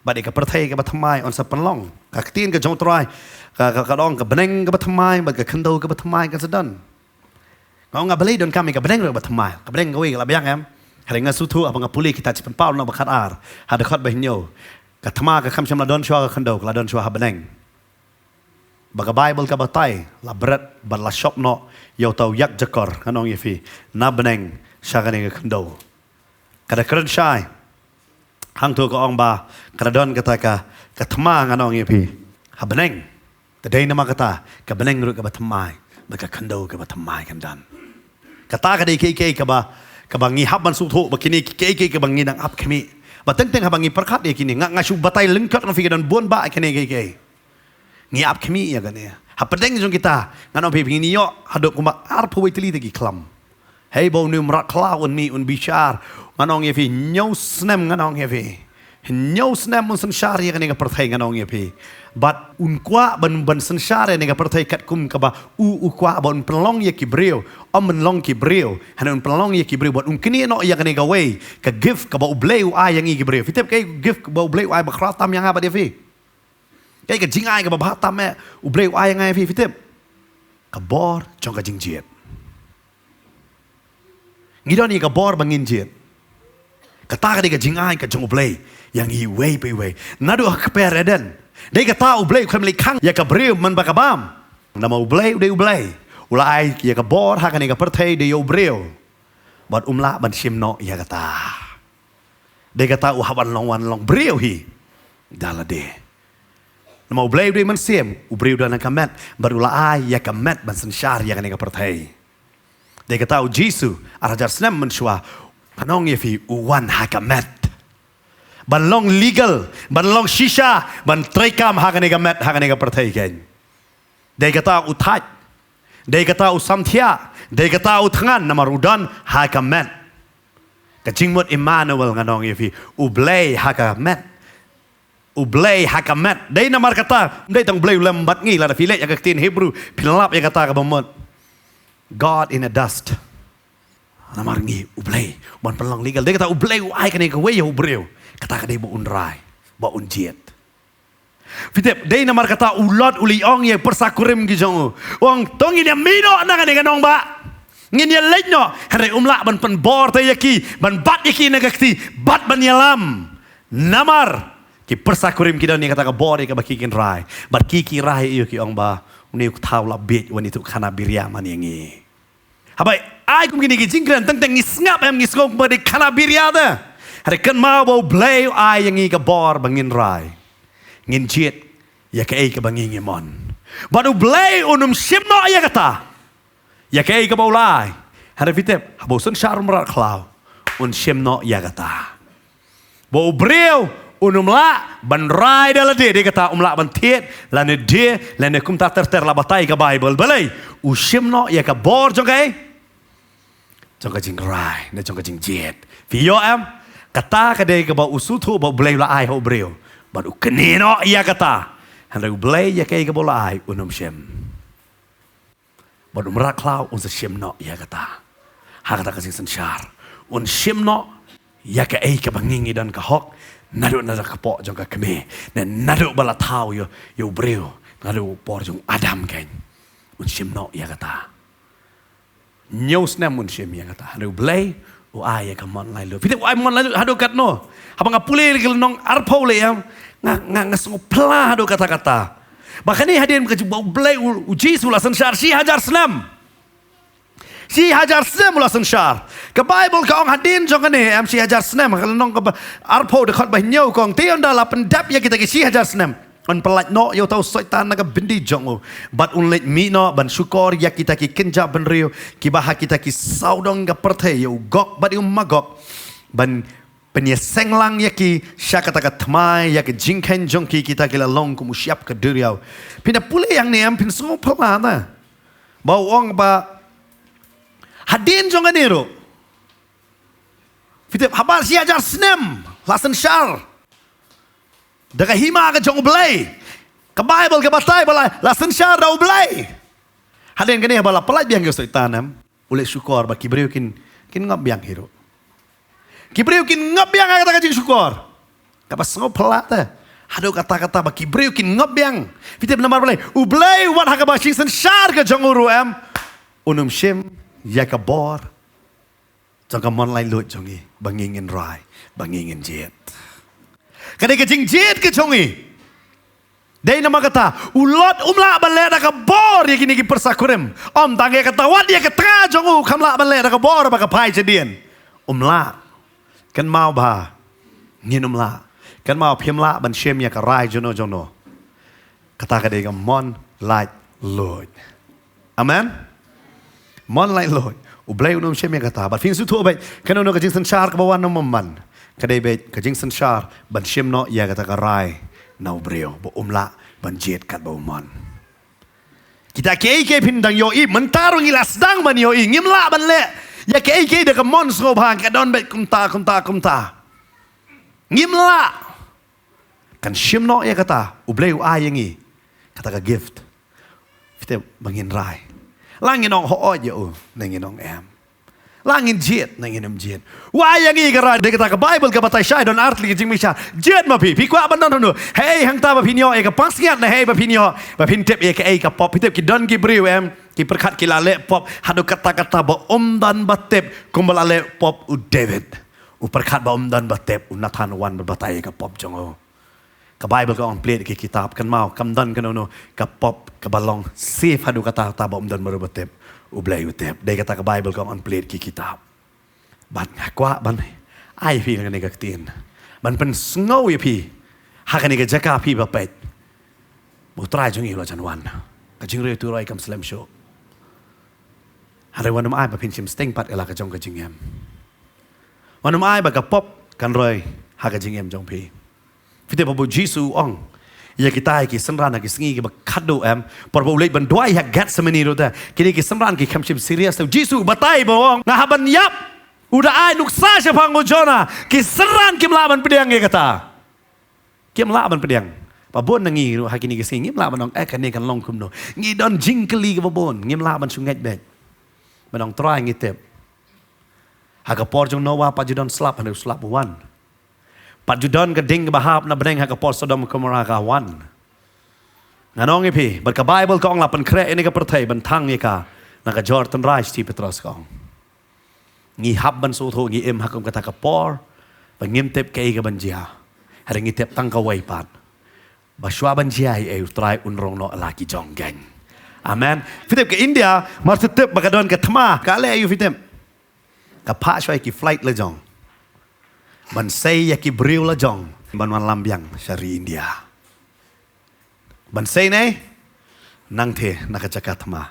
Bad ïa ka pyrthei kaba thymmai yn sa pynlong. Ka ktien ka jong U Trai ka, ka, ka ong ka bneng kaba thymmai bad ka khyndew kaba thymmai kan sa don. Nga ong, nga balei donkam ïa ka bneng ruh kaba thymmai? Ka bneng kawei ka la biang, em? Hynrei nga sngewthuh haba nga pule kitab Jingpynpaw lynnong ba khatar, ha dkhot ba hynñiew, ka thma kam shym la don shuwa ha ka khyndew, ka la don shuwa ha bneng. Ba ka Baibl ka batai, la bret bad la shop noh ïa uta u ïakjakor, ngan ong ïa phi, na bneng sha kane ka khyndew. Ka da kren shai. Hangto ka ong ba ka da don kata ka, ka thma, ngan ong ïa phi, ha bneng. Te dei namar kata ka bneng ruh kaba thymmai, bad ka khyndew kaba thymmai kan don. Kata ka dei kiei kiei kaba, kaba ngi hap ban sngewthuh, ba kine kiei kiei kaba ngi dang ap khmih. Ba teng teng haba ngi pyrkhat ïa kine, nga, nga shu batai lyngkot, nga, phi, ka don bun bah kine kiei kiei. Ngi ap khmih ïa kane. Hapdeng jong kita, ngan ong phi, phi ngin ïoh haduh kumba arphew wei tylli te ki khlam. Hei ba une u mrad khlaw un mih un bishar, ngan ong ïa phi, hynñiew snem ngan ong ïa phi. Hynñiew snem un synshar ïa kane ka pyrthei ngan ong ïa phi. Bad un kwah ban, ban synshar ïa kane ka pyrthei katkum kaba u, u kwah ba un pynlong ïa ki briew. Ym ban long ki briew, hynrei un pynlong ïa ki briew. Bad un knieh noh ïa kane kawei ka gift kaba U Blei u ai ïa ngi ki briew. Phi tip kaei ka gift kaba U Blei u ai ba khraw tam ïa nga bad ïa phi? Kaei ka jingai kaba bha tam eh U Blei u ai ïa nga ïa phi, phi tip? Ka bor jong ka jingjied. Ngi don ïa ka bor ba ngin jied. Kata ka dei ka jingai ka jong U Blei ïa ngi iwei pa iwei. Naduh ha ka kper Eden, dei kata U Blei u khlem leit khang ïa ka briew man ba ka bam. Namar U Blei u dei U Blei, u la ai ïa ka bor ha kane ka pyrthei dei ïa u briew. Bad um lah ban shim noh ïa kata. Dei kata u hap ban long, wan long briew hi da lade. Namar U Blei u dei mynsiem, u briew u don ha ka met, bad u la ai ïa ka met ban synshar ïa kane ka pyrthei. Dei kata U Jisu, ar hajar snem mynshuwa, ngan ong ïa phi, u wan ha ka met ban long legal, ban long shisha, ban treikam ha kane ka met, ha kane ka pyrthei keiñ. Dei kata u thait, dei kata u samthiah, dei kata u thngan, namar u don ha ka met. Ka jingmut Immanuel ngan ong ïa phi, U Blei ha ka met. U Blei ha ka met. Dei namar kata, ym dei tang U Blei u lem bad ngi, lada phi leit ïa ka ktien Hebru phin lap ïa kata kaba mut God in a dust. Namar ngi U Blei u ban pynlong legal. Dei kata U Blei u ai kane kawei ïa u briew. Kata ka dei ba un rai, ba un jied. Phi tip, dei namar kata u Lot u leit ong ïa ki pyrsa kurim ki jong u, u ong, to ngin ïa mih noh na kane ka nongbah. Ngin ïa leit noh. Hynrei um lah ban pynbor te ïa ki, ban bat ïa ki na ka kti, bat ban ïalam. Namar ki pyrsa kurim ki don ïa kata ka bor ïa kaba ki kin rai. Bad ki ki rai ïa u, ki ong ba une u thaw la bieit, wan ïathuh khana biria man ïa ngi. Haba ai kum kine ki jingkren, teng teng ngi sngap em, ngi sngew kumba dei khana biria te. Hynrei kynmaw ba U Blei u ai ïa ngi ka bor ba ngin rai, ngin jied ïa kaei kaba ngi ngi mon. Bad U Blei un ym shim noh ïa kata, ïa kaei kaba u la ai. Hynrei phi tip, haba u synshar u mrad khlaw, un shim noh ïa kata. Ba u briew un ym lah ban rai da lade, dei kata um lah ban thied lane die lane kumta ter ter la batai ka Baibl. Balei? U shim noh ïa ka bor jong kaei? Jong ka jingrai ne jong ka jingjied. Phi ïoh em? Kata ka dei kaba u sngewthuh ba U Blei u la ai ha u briew, bad u knieh noh ïa kata. Hynrei U Blei ïa kaei kaba u la ai un ym shim. Bad u mrad khlaw un sa shim noh ïa kata. Ha kata ka jingsynshar, un shim noh ïa kaei kaba ngi ngi don ka hok, naduh, naduh ka kpoh jong ka kmie, ne naduh ba la thaw ïa, ïa u briew, naduh por jong u Adam keiñ. Un shim noh ïa kata. Hynñiew snem un shim ïa kata. Hynrei U Blei u ai ïa ka mon laitluid. Phi tip u ai mon laitluid haduh katno? Haba nga pule ïa ka lynnong arphew lei em, nga, nga, nga sngew phylla haduh katta katta. Ba kane hadien ka jubab U Blei, u, U Jisu u la synshar shi hajar snem. Shi hajar snem u la synshar. Ka Baibl ka ong hadien jong kane em, shi hajar snem, ka lynnong kaba arphew dkhot ba hynñiew ka ong, te ynda la pyndep ïa kita ki shi hajar snem, yn pyllait noh ïa uta u Soitan na ka byndi jong u, bad un leit mih noh ban shukor ïa kita ki kynja bynriew kiba ha kita ki sawdong ka pyrthei, ïa u Gog bad ïa u Magog, ban pynïaseng lang ïa ki sha kata ka thymmai, ïa ka jingkheiñ jong ki, kita ki la long kum u shyiap ka duriaw. Phin da pule ïa kane em, phin sngew phylla te. Ba u ong ba hadien jong kane ruh, phi tip, haba shi hajar snem la synshar da ka hima ka jong U Blei. Ka Baibl ka batai ba la, la synshar da U Blei. Hadien kane haba la pyllait biang ïa u Soitan em, u leit shukor ba ki briew kin, kin ngop biang hi ruh. Ki briew kin ngop biang ha kata ka jingshukor. Kaba sngew phylla te. Haduh katta katta ba ki briew kin ngop biang. Phi tip namar balei? U Blei wat ha kaba shi synshar ka jong u ruh em, un ym shim ïa ka bor jong ka mon laitluid jong ngi, ba ngi ngin rai, ba ngi ngin jied. Ka dei ka jingjied ka jong ngi. Dei namar kata u Lot um lah ban leh da ka bor ïa kine ki pyrsa kurim. Ym tang ïa kata, wat ïa ka tnga jong u kam lah ban leh da ka bor ba ka phai shadien. Um lah. Kynmaw ba ngin ym lah. Kynmaw phim lah ban shim ïa ka rai jong no jong no. Kata ka dei ka mon laitluid. Amen. Mon laitluid. U Blei un ym shim ïa kata. Bad phin sngewthuh beit, kano kano ka jingsynshar kaba wan na u bymman, ka dei beit ka jingsynshar ban shim noh ïa kata ka rai na u briew ba um lah ban jied katba u mon. Kita kiei kiei phin dang ïohi, mynta ruh ngi la sdang ban ïohi, ngim lah ban leh ïa kiei kiei da ka mon sngewbha, ka don beit kumta, kumta, kumta. Ngim lah. Kan shim noh ïa kata, U Blei u ai ïa ngi kata ka gift. Phi tip ba ngin rai. La ngin ong hooid ïa u, ne ngin ong em. La ngin jied, ne ngin ym jied. U ai ïa ngi ka rai, dei kata ka Bible ka batai shai, don artylli ka jingbishar. Jied ma phi, phi kwah ban don hangno. Hei, hangta ba phin ïoh ïa ka pansngiat, ne hei ba phin ïoh, ba phin tip ïa kaei ka pop. Phi tip ki don ki briew em, ki pyrkhat ki la leh pop, haduh katta katta ba ym don ba tip, kumba la leh pop u David. U pyrkhat ba ym don ba tip, u Nathan u wan bad batai ïa ka pop jong u. Ka Bible ka ong plie ki kitab, kynmaw, kam don kano kano ka pop kaba long safe haduh katta katta ba ym don marwei ba tip. U Blei u tip. Dei kata ka Bible ka ong plie ki kitab. Bad nga kwah ban ai phi kane ka ktien, ban pynsngew ïa phi ha kane ka jaka phi ba peit, ba U Trai jong ngi u la jan wan. Ka jingroi turoi kam slem shuh. Hynrei wat nym ai ba phin shim sting pat ïa la ka jong ka jingim. Wat nym ai ba ka pop kan roi ha ka jingim jong phi. Phi tip ba U Jisu u ong ïa kita ki synran ha ki sngi kiba khatduh em, por ba u leit ban duwai ha Gethsemane ruh te, kine ki synran ki kham shym serious te. U Jisu u batai ba u ong, nga hap ban ïap. U da ai nuksa shaphang u Jonah. Ki synran kim lah ban pdiang ïa kata. Kim lah ban pdiang. Ba bun na ngi ruh ha kine ki sngi ngim lah ban ong, eh, kane kan long kumno. Ngi don jingkylli kaba bun, ngim lah ban shu ngeit beit. Ban ong, Trai, ngi tip ha ka por jong Noah pat ju don slap, hynrei u slap u wan. Pat ju don ka ding kaba hap na bneng ha ka por Sodom Gomorrah ka wan. Ngan ong ïa phi, bad ka Bible ka ong la pynkhreh ïa kane ka pyrthei ban thang ïa ka na ka jor tynrai, Shithi Petros ka ong. Ngi hap ban sngewthuh ngi im ha kum kata ka por ba ngim tip kaei kaban jia. Hynrei ngi tip tang kawei pat, ba shuwa ban jia ei ei U Trai un rong noh la ki jong keiñ. Amen. Phi tip ka India, mar shu tip ba ka don ka thma, ka leh aïu phi tip? Ka phah shuwa ïa ki flight la jong ban sei ïa ki briew la jong ban wan lam biang sha ri India. Ban sei ne nangtei na ka jaka thma.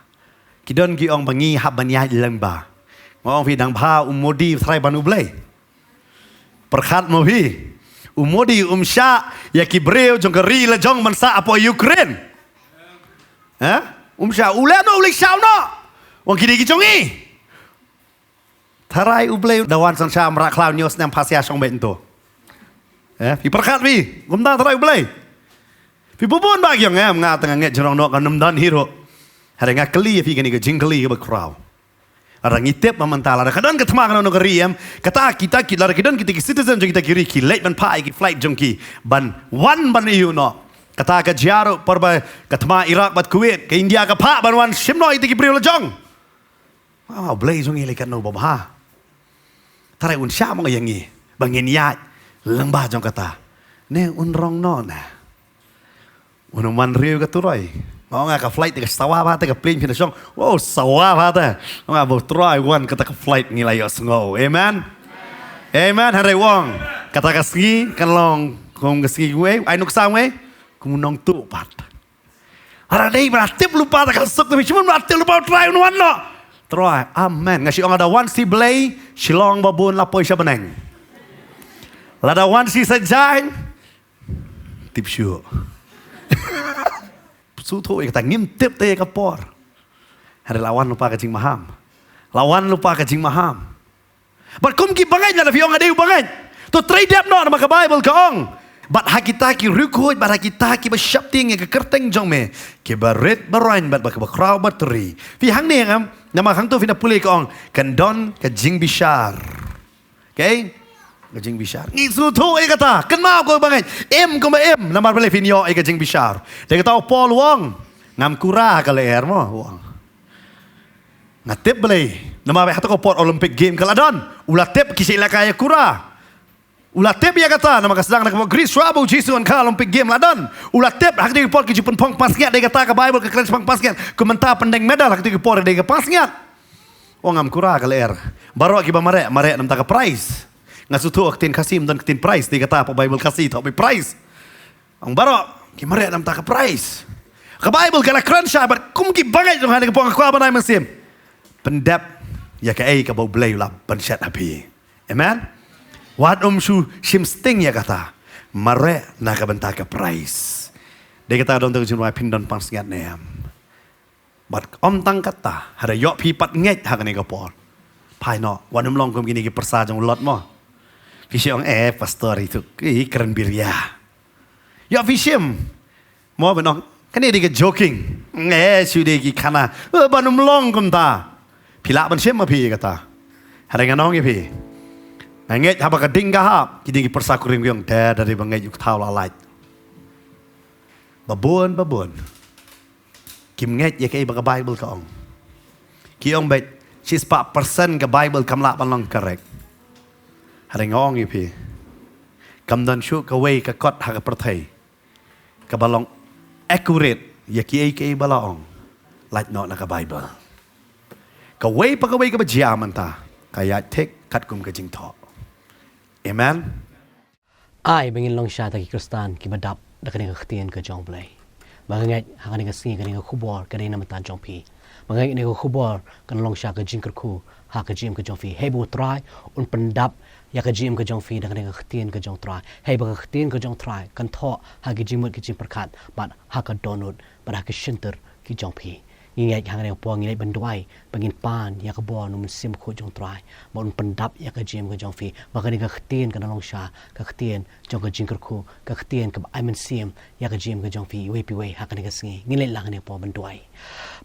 Ki don ki ong ba ngi hap ban ïaid lyngba. Nga ong phi, dang bha u Modi u trai ban U Blei. Pyrkhat mo phi, u Modi um shah ïa ki briew jong ka ri la jong ban sah hapoh Ukraine. Ha? Um shah, u leh noh, u leit shah noh. Wan kine ki jong ngi. Tharai U Blei da wan sha Mrad Khlaw, hynñiew snem pha sia shong beit hangto. Eh, phi pyrkhat phi, kumta tharai U Blei. Phi bun bun ba ki ong, em, nga tang nga ngeit jrong noh, kan ym don hi ruh. Hynrei nga kylli ïa phi kane ka jingkylli kaba khraw. Lada ngi tip ba mynta, lada ka don ka thma kano kano ka ri, em, kata kita ki, lada ki don kita ki citizen jong kita ki ri, ki leit ban phah ïa ki flight jong ki ban wan ban ïoh noh. Kata ka jia ruh por ba ka thma Iraq bad Kuwait, ka India ka phah ban wan shim noh ïa kita ki briew la jong. Wow, Blei jong ngi lei katno ba bha. Tharai un shah mo ïa ngi ba ngin ïaid lyngba jong kata, ne un rong noh ne? Un ym wan riew ka turoi. Nga ong, ka flight te ka sawa bha te, ka plane phin da shong. Wow, sawa bha te. Nga ong, ba U Trai wan kata ka flight ngi la ïohsngew. Amen. Amen. Hynrei u ong, kata ka sngi kan long kum ka sngi kawei, ai nuksa kawei, kum u nongtuh pat. Hynrei dei ba la tip lypa ta ka suk, te phi shu mon ba la tip lypa U Trai un wan noh. Trai, amen. Nga shu ong lada wan shi Blei, Shillong ba bun la poi sha bneng. Lada wan shi Saitjaiñ, tip shuh. Sngewthuh ïa kata, ngim tip te ïa ka por. Hynrei la wan lypa ka jingmaham. La wan lypa ka jingmaham. Bad kum ki bangeit, lada phi ong nga dei u bangeit, to trei dep noh, namar ka Bible ka ong, bad ha kita ki riewkhuid, bad ha kita kiba sheptieng ïa ka kyrteng jong me, kiba rit baroiñ bad ba kaba khraw bad tri. Phi hangne ngam, namar hangto phin da pule ka ong, kan don ka jingbishar. Okay? Ka jingbishar. Ngi sngewthuh ïa kata. Kynmaw ko bangeit, im kumba im, namar balei phin ïoh ïa ka jingbishar. Te kata u Paul u ong, ngam kura ka lyer mo, u ong. Nga tip balei. Namar ba ha kata ka por Olympic Game ka la don, u la tip ki shu lehkai ïa kura. U la tip ïa kata, namar ka sdang na ka pdeng Greece, shuwa ba u Jisu un kha, Olympic Game la don. U la tip, ha kata ka por ki ju pynphong pansngiat, dei kata ka Bible ka kren shaphang pansngiat. Ka mynta pyndeng medal, ha kata ka por dei ka pansngiat. U ong ngam kura ka lyer. Baroh kiba mareh, mareh namar ka prize. Nga sngewthuh ka ktien Khasi ym don ka ktien prize, dei kata hapoh Bible Khasi, to ba prize. Ong baroh ki mareh namar ka prize. Ka Bible ka la kren shai, bad kum ki bangeit jong nga ha kane ka por nga kwah ban ai mynsiem. Pyndep ïa kaei kaba U Blei u la pynshet ha phi. Amen. Wat ym shu shim sting ïa kata. Mareh na ka bynta ka prize. Dei kata don te ka jingrwai, phin don pansngiat ne em? Bad ym tang katta, haba ïoh phi pat ngeit ha kane ka por, phai noh, wat nym long kum kine ki pyrsa jong u Lot mo. Ki shu ong, eh, pastor itu, ki kren biria. Ïoh phi shim mo, ban ong, kane dei ka joking. Eh, shu dei ki khana, eh, wat nym long kumta. Phi lah ban shim ma phi kata. Hynrei ngan ong ïa phi, nga ngeit haba ka ding ka hap, kine ki pyrsa kurim ki ong, dei, dei ba ngeit ïa u Kynthau la lait. Ba bun, ba bun kim ngeit ïa kaei ba ka Baibl ka ong. Ki ong beit shispah persen ka Baibl kam lah ban long correct. Hynrei nga ong ïa phi, kam don shuh kawei ka kot ha ka pyrthei kaba long accurate ïa kiei kiei ba la ong, lait noh na ka Baibl. Kawei pa kawei kaba jia mynta ka ïaid thik katkum ka jingthoh. Amen. Ai ba ngin long shisha kita ki Khristan kiba dap da kane ka ktien ka jong U Blei. Ba nga ngeit ha kane ka sngi kane ka khubor ka dei na bynta jong phi. Ba nga ngeit kane ka khubor kan long shisha ka jingkyrkhu ha ka jingim ka jong phi. Hei ba U Trai un pyndap ïa ka jingim ka jong phi da kane ka ktien ka jong U Trai. Hei ba ka ktien ka jong U Trai kan thoh ha ki jingmut ki jingpyrkhat bad ha ka dohnud bad ha ki shyntur ki jong phi. Ngi ngeit ha kane ka por, ngi leit ban duwai ba ngin pan ïa ka bor na U Mynsiem Bakhuid jong U Trai, ba un pyndap ïa ka jingim ka jong phi, ba kane ka ktien kan long shisha ka ktien jong ka jingkyrkhu, ka ktien kaba ai mynsiem ïa ka jingim ka jong phi iwei pa iwei ha kane ka sngi. Ngin leit lang ha kane ka por ban duwai.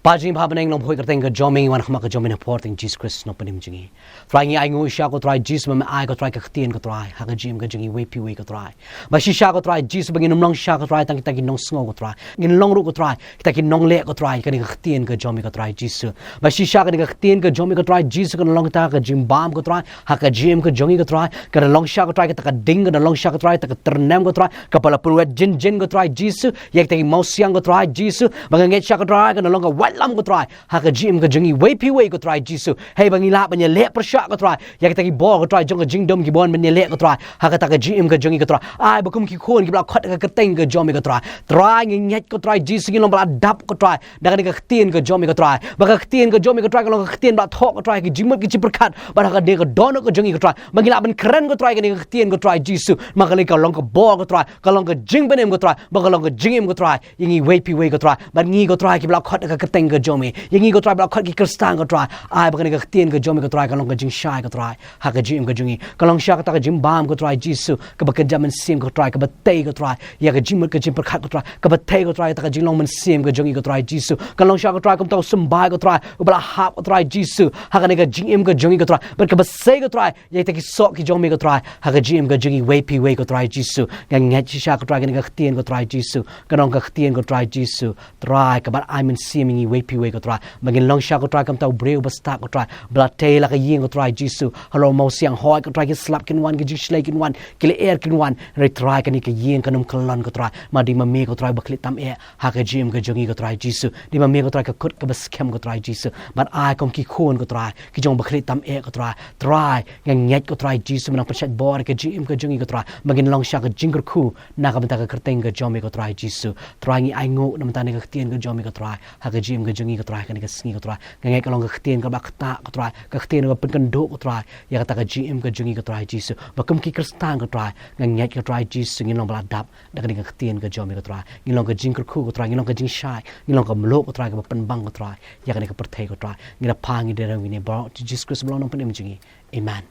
Pa jong ngi ba ha bneng, Nongpynim kyrteng ka jong me, ngi wan ha khmat ka jong me na ka por jong U Jisu Khrist, Nongpynim jong ngi. Trai, ngi ai nguh shisha ko Trai Jisu ba me ai ko Trai ka ktien ko Trai ha ka jingim ka jong ngi iwei pa iwei ko Trai. Ba shisha ko Trai Jisu ba ngin ym long shisha ko Trai tang kita ki nongsngew ko Trai. Ngin long ruh ko Trai kita ki nongleh ko Trai kane ka ktien ka jong me ko Trai Jisu. Ba shisha kane ka ktien ka jong me ko Trai Jisu kan long kita ka jingbam ko Trai ha ka jingim ka jong ngi ko Trai. Kan long shisha ko Trai kita ka ding, kan long shisha ko Trai kita ka tyrnem ko Trai, kaba la pynwet jynjar ko Trai Jisu ïa kita ki mawsiang ko Trai Jisu. Ba nga ngeit shisha ko Trai kan long ka waitlam ko Trai ha ka jingim ka jong ngi iwei pa iwei ko Trai Jisu. Hei ba ngi lah ban ïaleh pyrshah ko Trai ïa kita ki bor ko Trai jong ka jingdum, ki bor ban ïaleh ko Trai ha kata ka jingim ka jong ngi ko Trai. Ai ba kum ki khun kiba la khot ha ka kyrteng ka jong me ko Trai. Trai, ngi ngeit ko Trai Jisu, ngi long ba la dap ko Trai da kane ka ktien ka jong me ko Trai. Ba ka ktien ka jong me ko Trai kan long ka ktien ba la thoh ko Trai ha ki jingmut ki jingpyrkhat bad ha kane ka dohnud ka jong ngi ko Trai. Ba ngi lah ban kren ko Trai kane ka ktien ko Trai Jisu. Ba ka long ka bor ko Trai, ka long ka jingpynim ko Trai, ba ka long ka jingim ko Trai ïa ngi iwei pa iwei ko Trai. Bad ngi ko Trai kiba la khot ha ka kyrteng ka jong me, ïa ngi ko Trai ba la khot ki Khristan ko Trai. Ai ba kane ka ktien ka jong me ko Trai kan long ka jingshai ko Trai ha ka jingim ka jong ngi, kan long shisha kata ka jingbam ko Trai Jisu, kaba kynja mynsiem ko Trai, kaba tei ko Trai ïa ka jingmut ka jingpyrkhat ko Trai, kaba tei ko Trai ïa kata ka jinglong mynsiem ka jong ngi ko Trai Jisu. Kan long shisha ko Trai kum uta u symbai ko Trai uba la hap ko Trai Jisu ha kane ka jingim ka jong ngi ko Trai, bad kaba sei ko Trai ïa kita ki soh ki jong me ko Trai ha ka jingim ka jong ngi iwei pa iwei ko Trai Jisu. Nga ngeit shisha ko Trai kane ka ktien ko Trai Jisu kan long ka ktien ko Trai Jisu, Trai kaba ai mynsiem ïa ngi iwei pa iwei ko Trai. Ba ngin long shisha ko Trai kum uta u briew ba stad ko Trai, ba la tei la ka ïing ko Trai Jisu. Halor mawsiang hoi ko Trai ki slap kin wan, ki jingshlei kin wan, ki lyer kin wan. Hynrei Trai kane ka ïing kan ym kyllon ko Trai, namar dei ma me ko Trai ba khlieh tam eh ha ka jingim ka jong ngi ko Trai Jisu. Dei ma me ko Trai ka kut kaba skhem ko Trai Jisu. Bad ai kum ki khun ko Trai ki jong ba khlieh tam eh ko Trai, Trai nga ngeit ko Trai Jisu, me nang pynshait bor ïa ka jingim ka jong ngi ko Trai, ba ngin long shisha ka jingkyrkhu na ka bynta ka kyrteng ka jong me ko Trai Jisu. Trai, ngi ai nguh na bynta kane ka ktien ka jong me ko Trai ha ka jingim ka jong ngi ko Trai ha kane ka sngi ko Trai. Nga ngeit ka long ka ktien kaba ktah ko Trai, ka ktien kaba pynkynduh ko Trai ïa kata ka jingim ka jong ngi ko Trai Jisu. Ba kum ki Khristan ko Trai, nga ngeit ko Trai Jisu, ngin long ba la dap da kane ka ktien ka jong me ko Trai. Ngin long ka jingkyrkhu ko Trai, ngin long ka jingshai, ngin long ka mluh ko Trai kaba pynbang ko Trai ïa kane ka pyrthei ko Trai. Ngi da pan, ngi da rem, ngi da ïaroh ha u Jisu Khrist ba long Nongpynim jong ngi. Amen.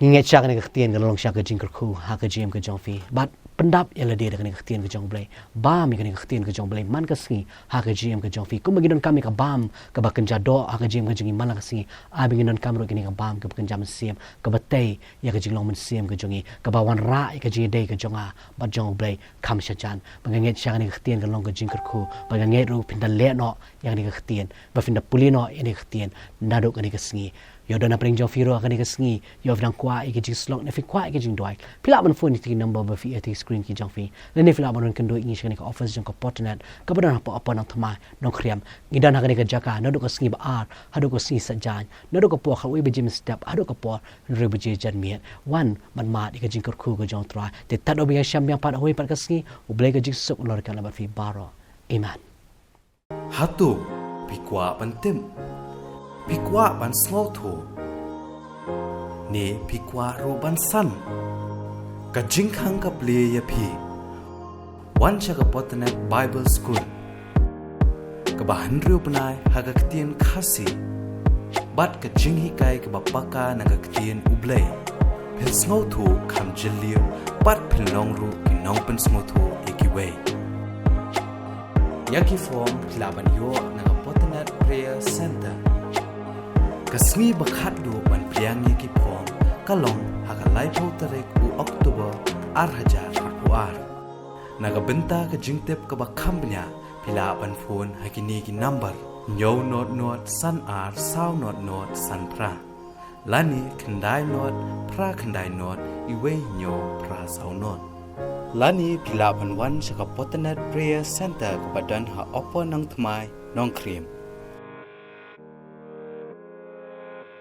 Ngi ngeit shisha kane ka ktien kan long shisha ka jingkyrkhu ha ka jingim ka jong phi. Bad pyndap ïa lade da kane ka ktien ka jong U Blei. Bam ïa kane ka ktien ka jong U Blei man ka sngi ha ka jingim ka jong phi. Kumba ngi donkam ïa ka bam kaba kynja doh ha ka jingim ka jong ngi man la ka sngi, ai ba ngin donkam ruh ïa kane ka bam kaba kynja mynsiem, kaba tei ïa ka jinglong mynsiem ka jong ngi, kaba wanrah ïa ka jingïadei ka jong nga bad jong U Blei kham shajan. Ba nga ngeit shisha kane ka ktien kan long ka jingkyrkhu. Ba nga ngeit ruh phin da leh noh ïa kane ka ktien, ba phin da pule noh ïa kane ka ktien naduh kane ka sngi. Ïoh don hapdeng jong phi ruh ha kane ka sngi, ïoh phi dang kwah ïa ka jingshlok ne phi kwah ïa ka jingduwai, phi lah ban phone ïa ki number ba phi ïoh ha ka screen ki jong phi. Lane phi lah ban wan kynduh ïa ngi sha kane ka office jong ka Portnet kaba don hapoh Upper Nongthymmai, Nongkrem. Ngi don ha kane ka jaka naduh ka sngi ba ar haduh ka sngi Saitjaiñ, naduh ka por khatwei baje mynstep haduh ka por hynriew baje janmiet. Wan ban mad ïa ka jingkyrkhu ka jong U Trai. Te tad haduh ba ngin ïashem biang pat ha kawei pat ka sngi, U Blei ka jingsuk un long ryngkat bad phi baroh. Amen. Hato phi kwah ban tip? Phi kwah ban sngewthuh? Ne phi kwah ruh ban san? Ka jingkhang ka plie ïa phi. Wan sha ka Portnet Bible School. kaba hynriew bnai ha ka ktien Khasi, bad ka jinghikai kaba paka na ka ktien U Blei. Phin sngewthuh kham jylliew bad phin long ruh ki nongpynsngewthuh ïa kiwei. Ïa ki form phi lah ban ïoh na ka Potanet Prayer Center. Ka sngi ba khatduh ban pdiang ïa ki form ka long ha ka laiphew tarik u October ar hajar arphew ar. Na ka bynta ka jingtip kaba kham bniah phi lah ban phone ha kine ki number: hynñiew not not san ar saw not not san phra, lane khyndai not phra khyndai not iwei hynñiew phra saw not. Lane phi lah ban wan sha ka Potanet Prayer Center kaba don ha Upper Nongthymmai, Nongkrem.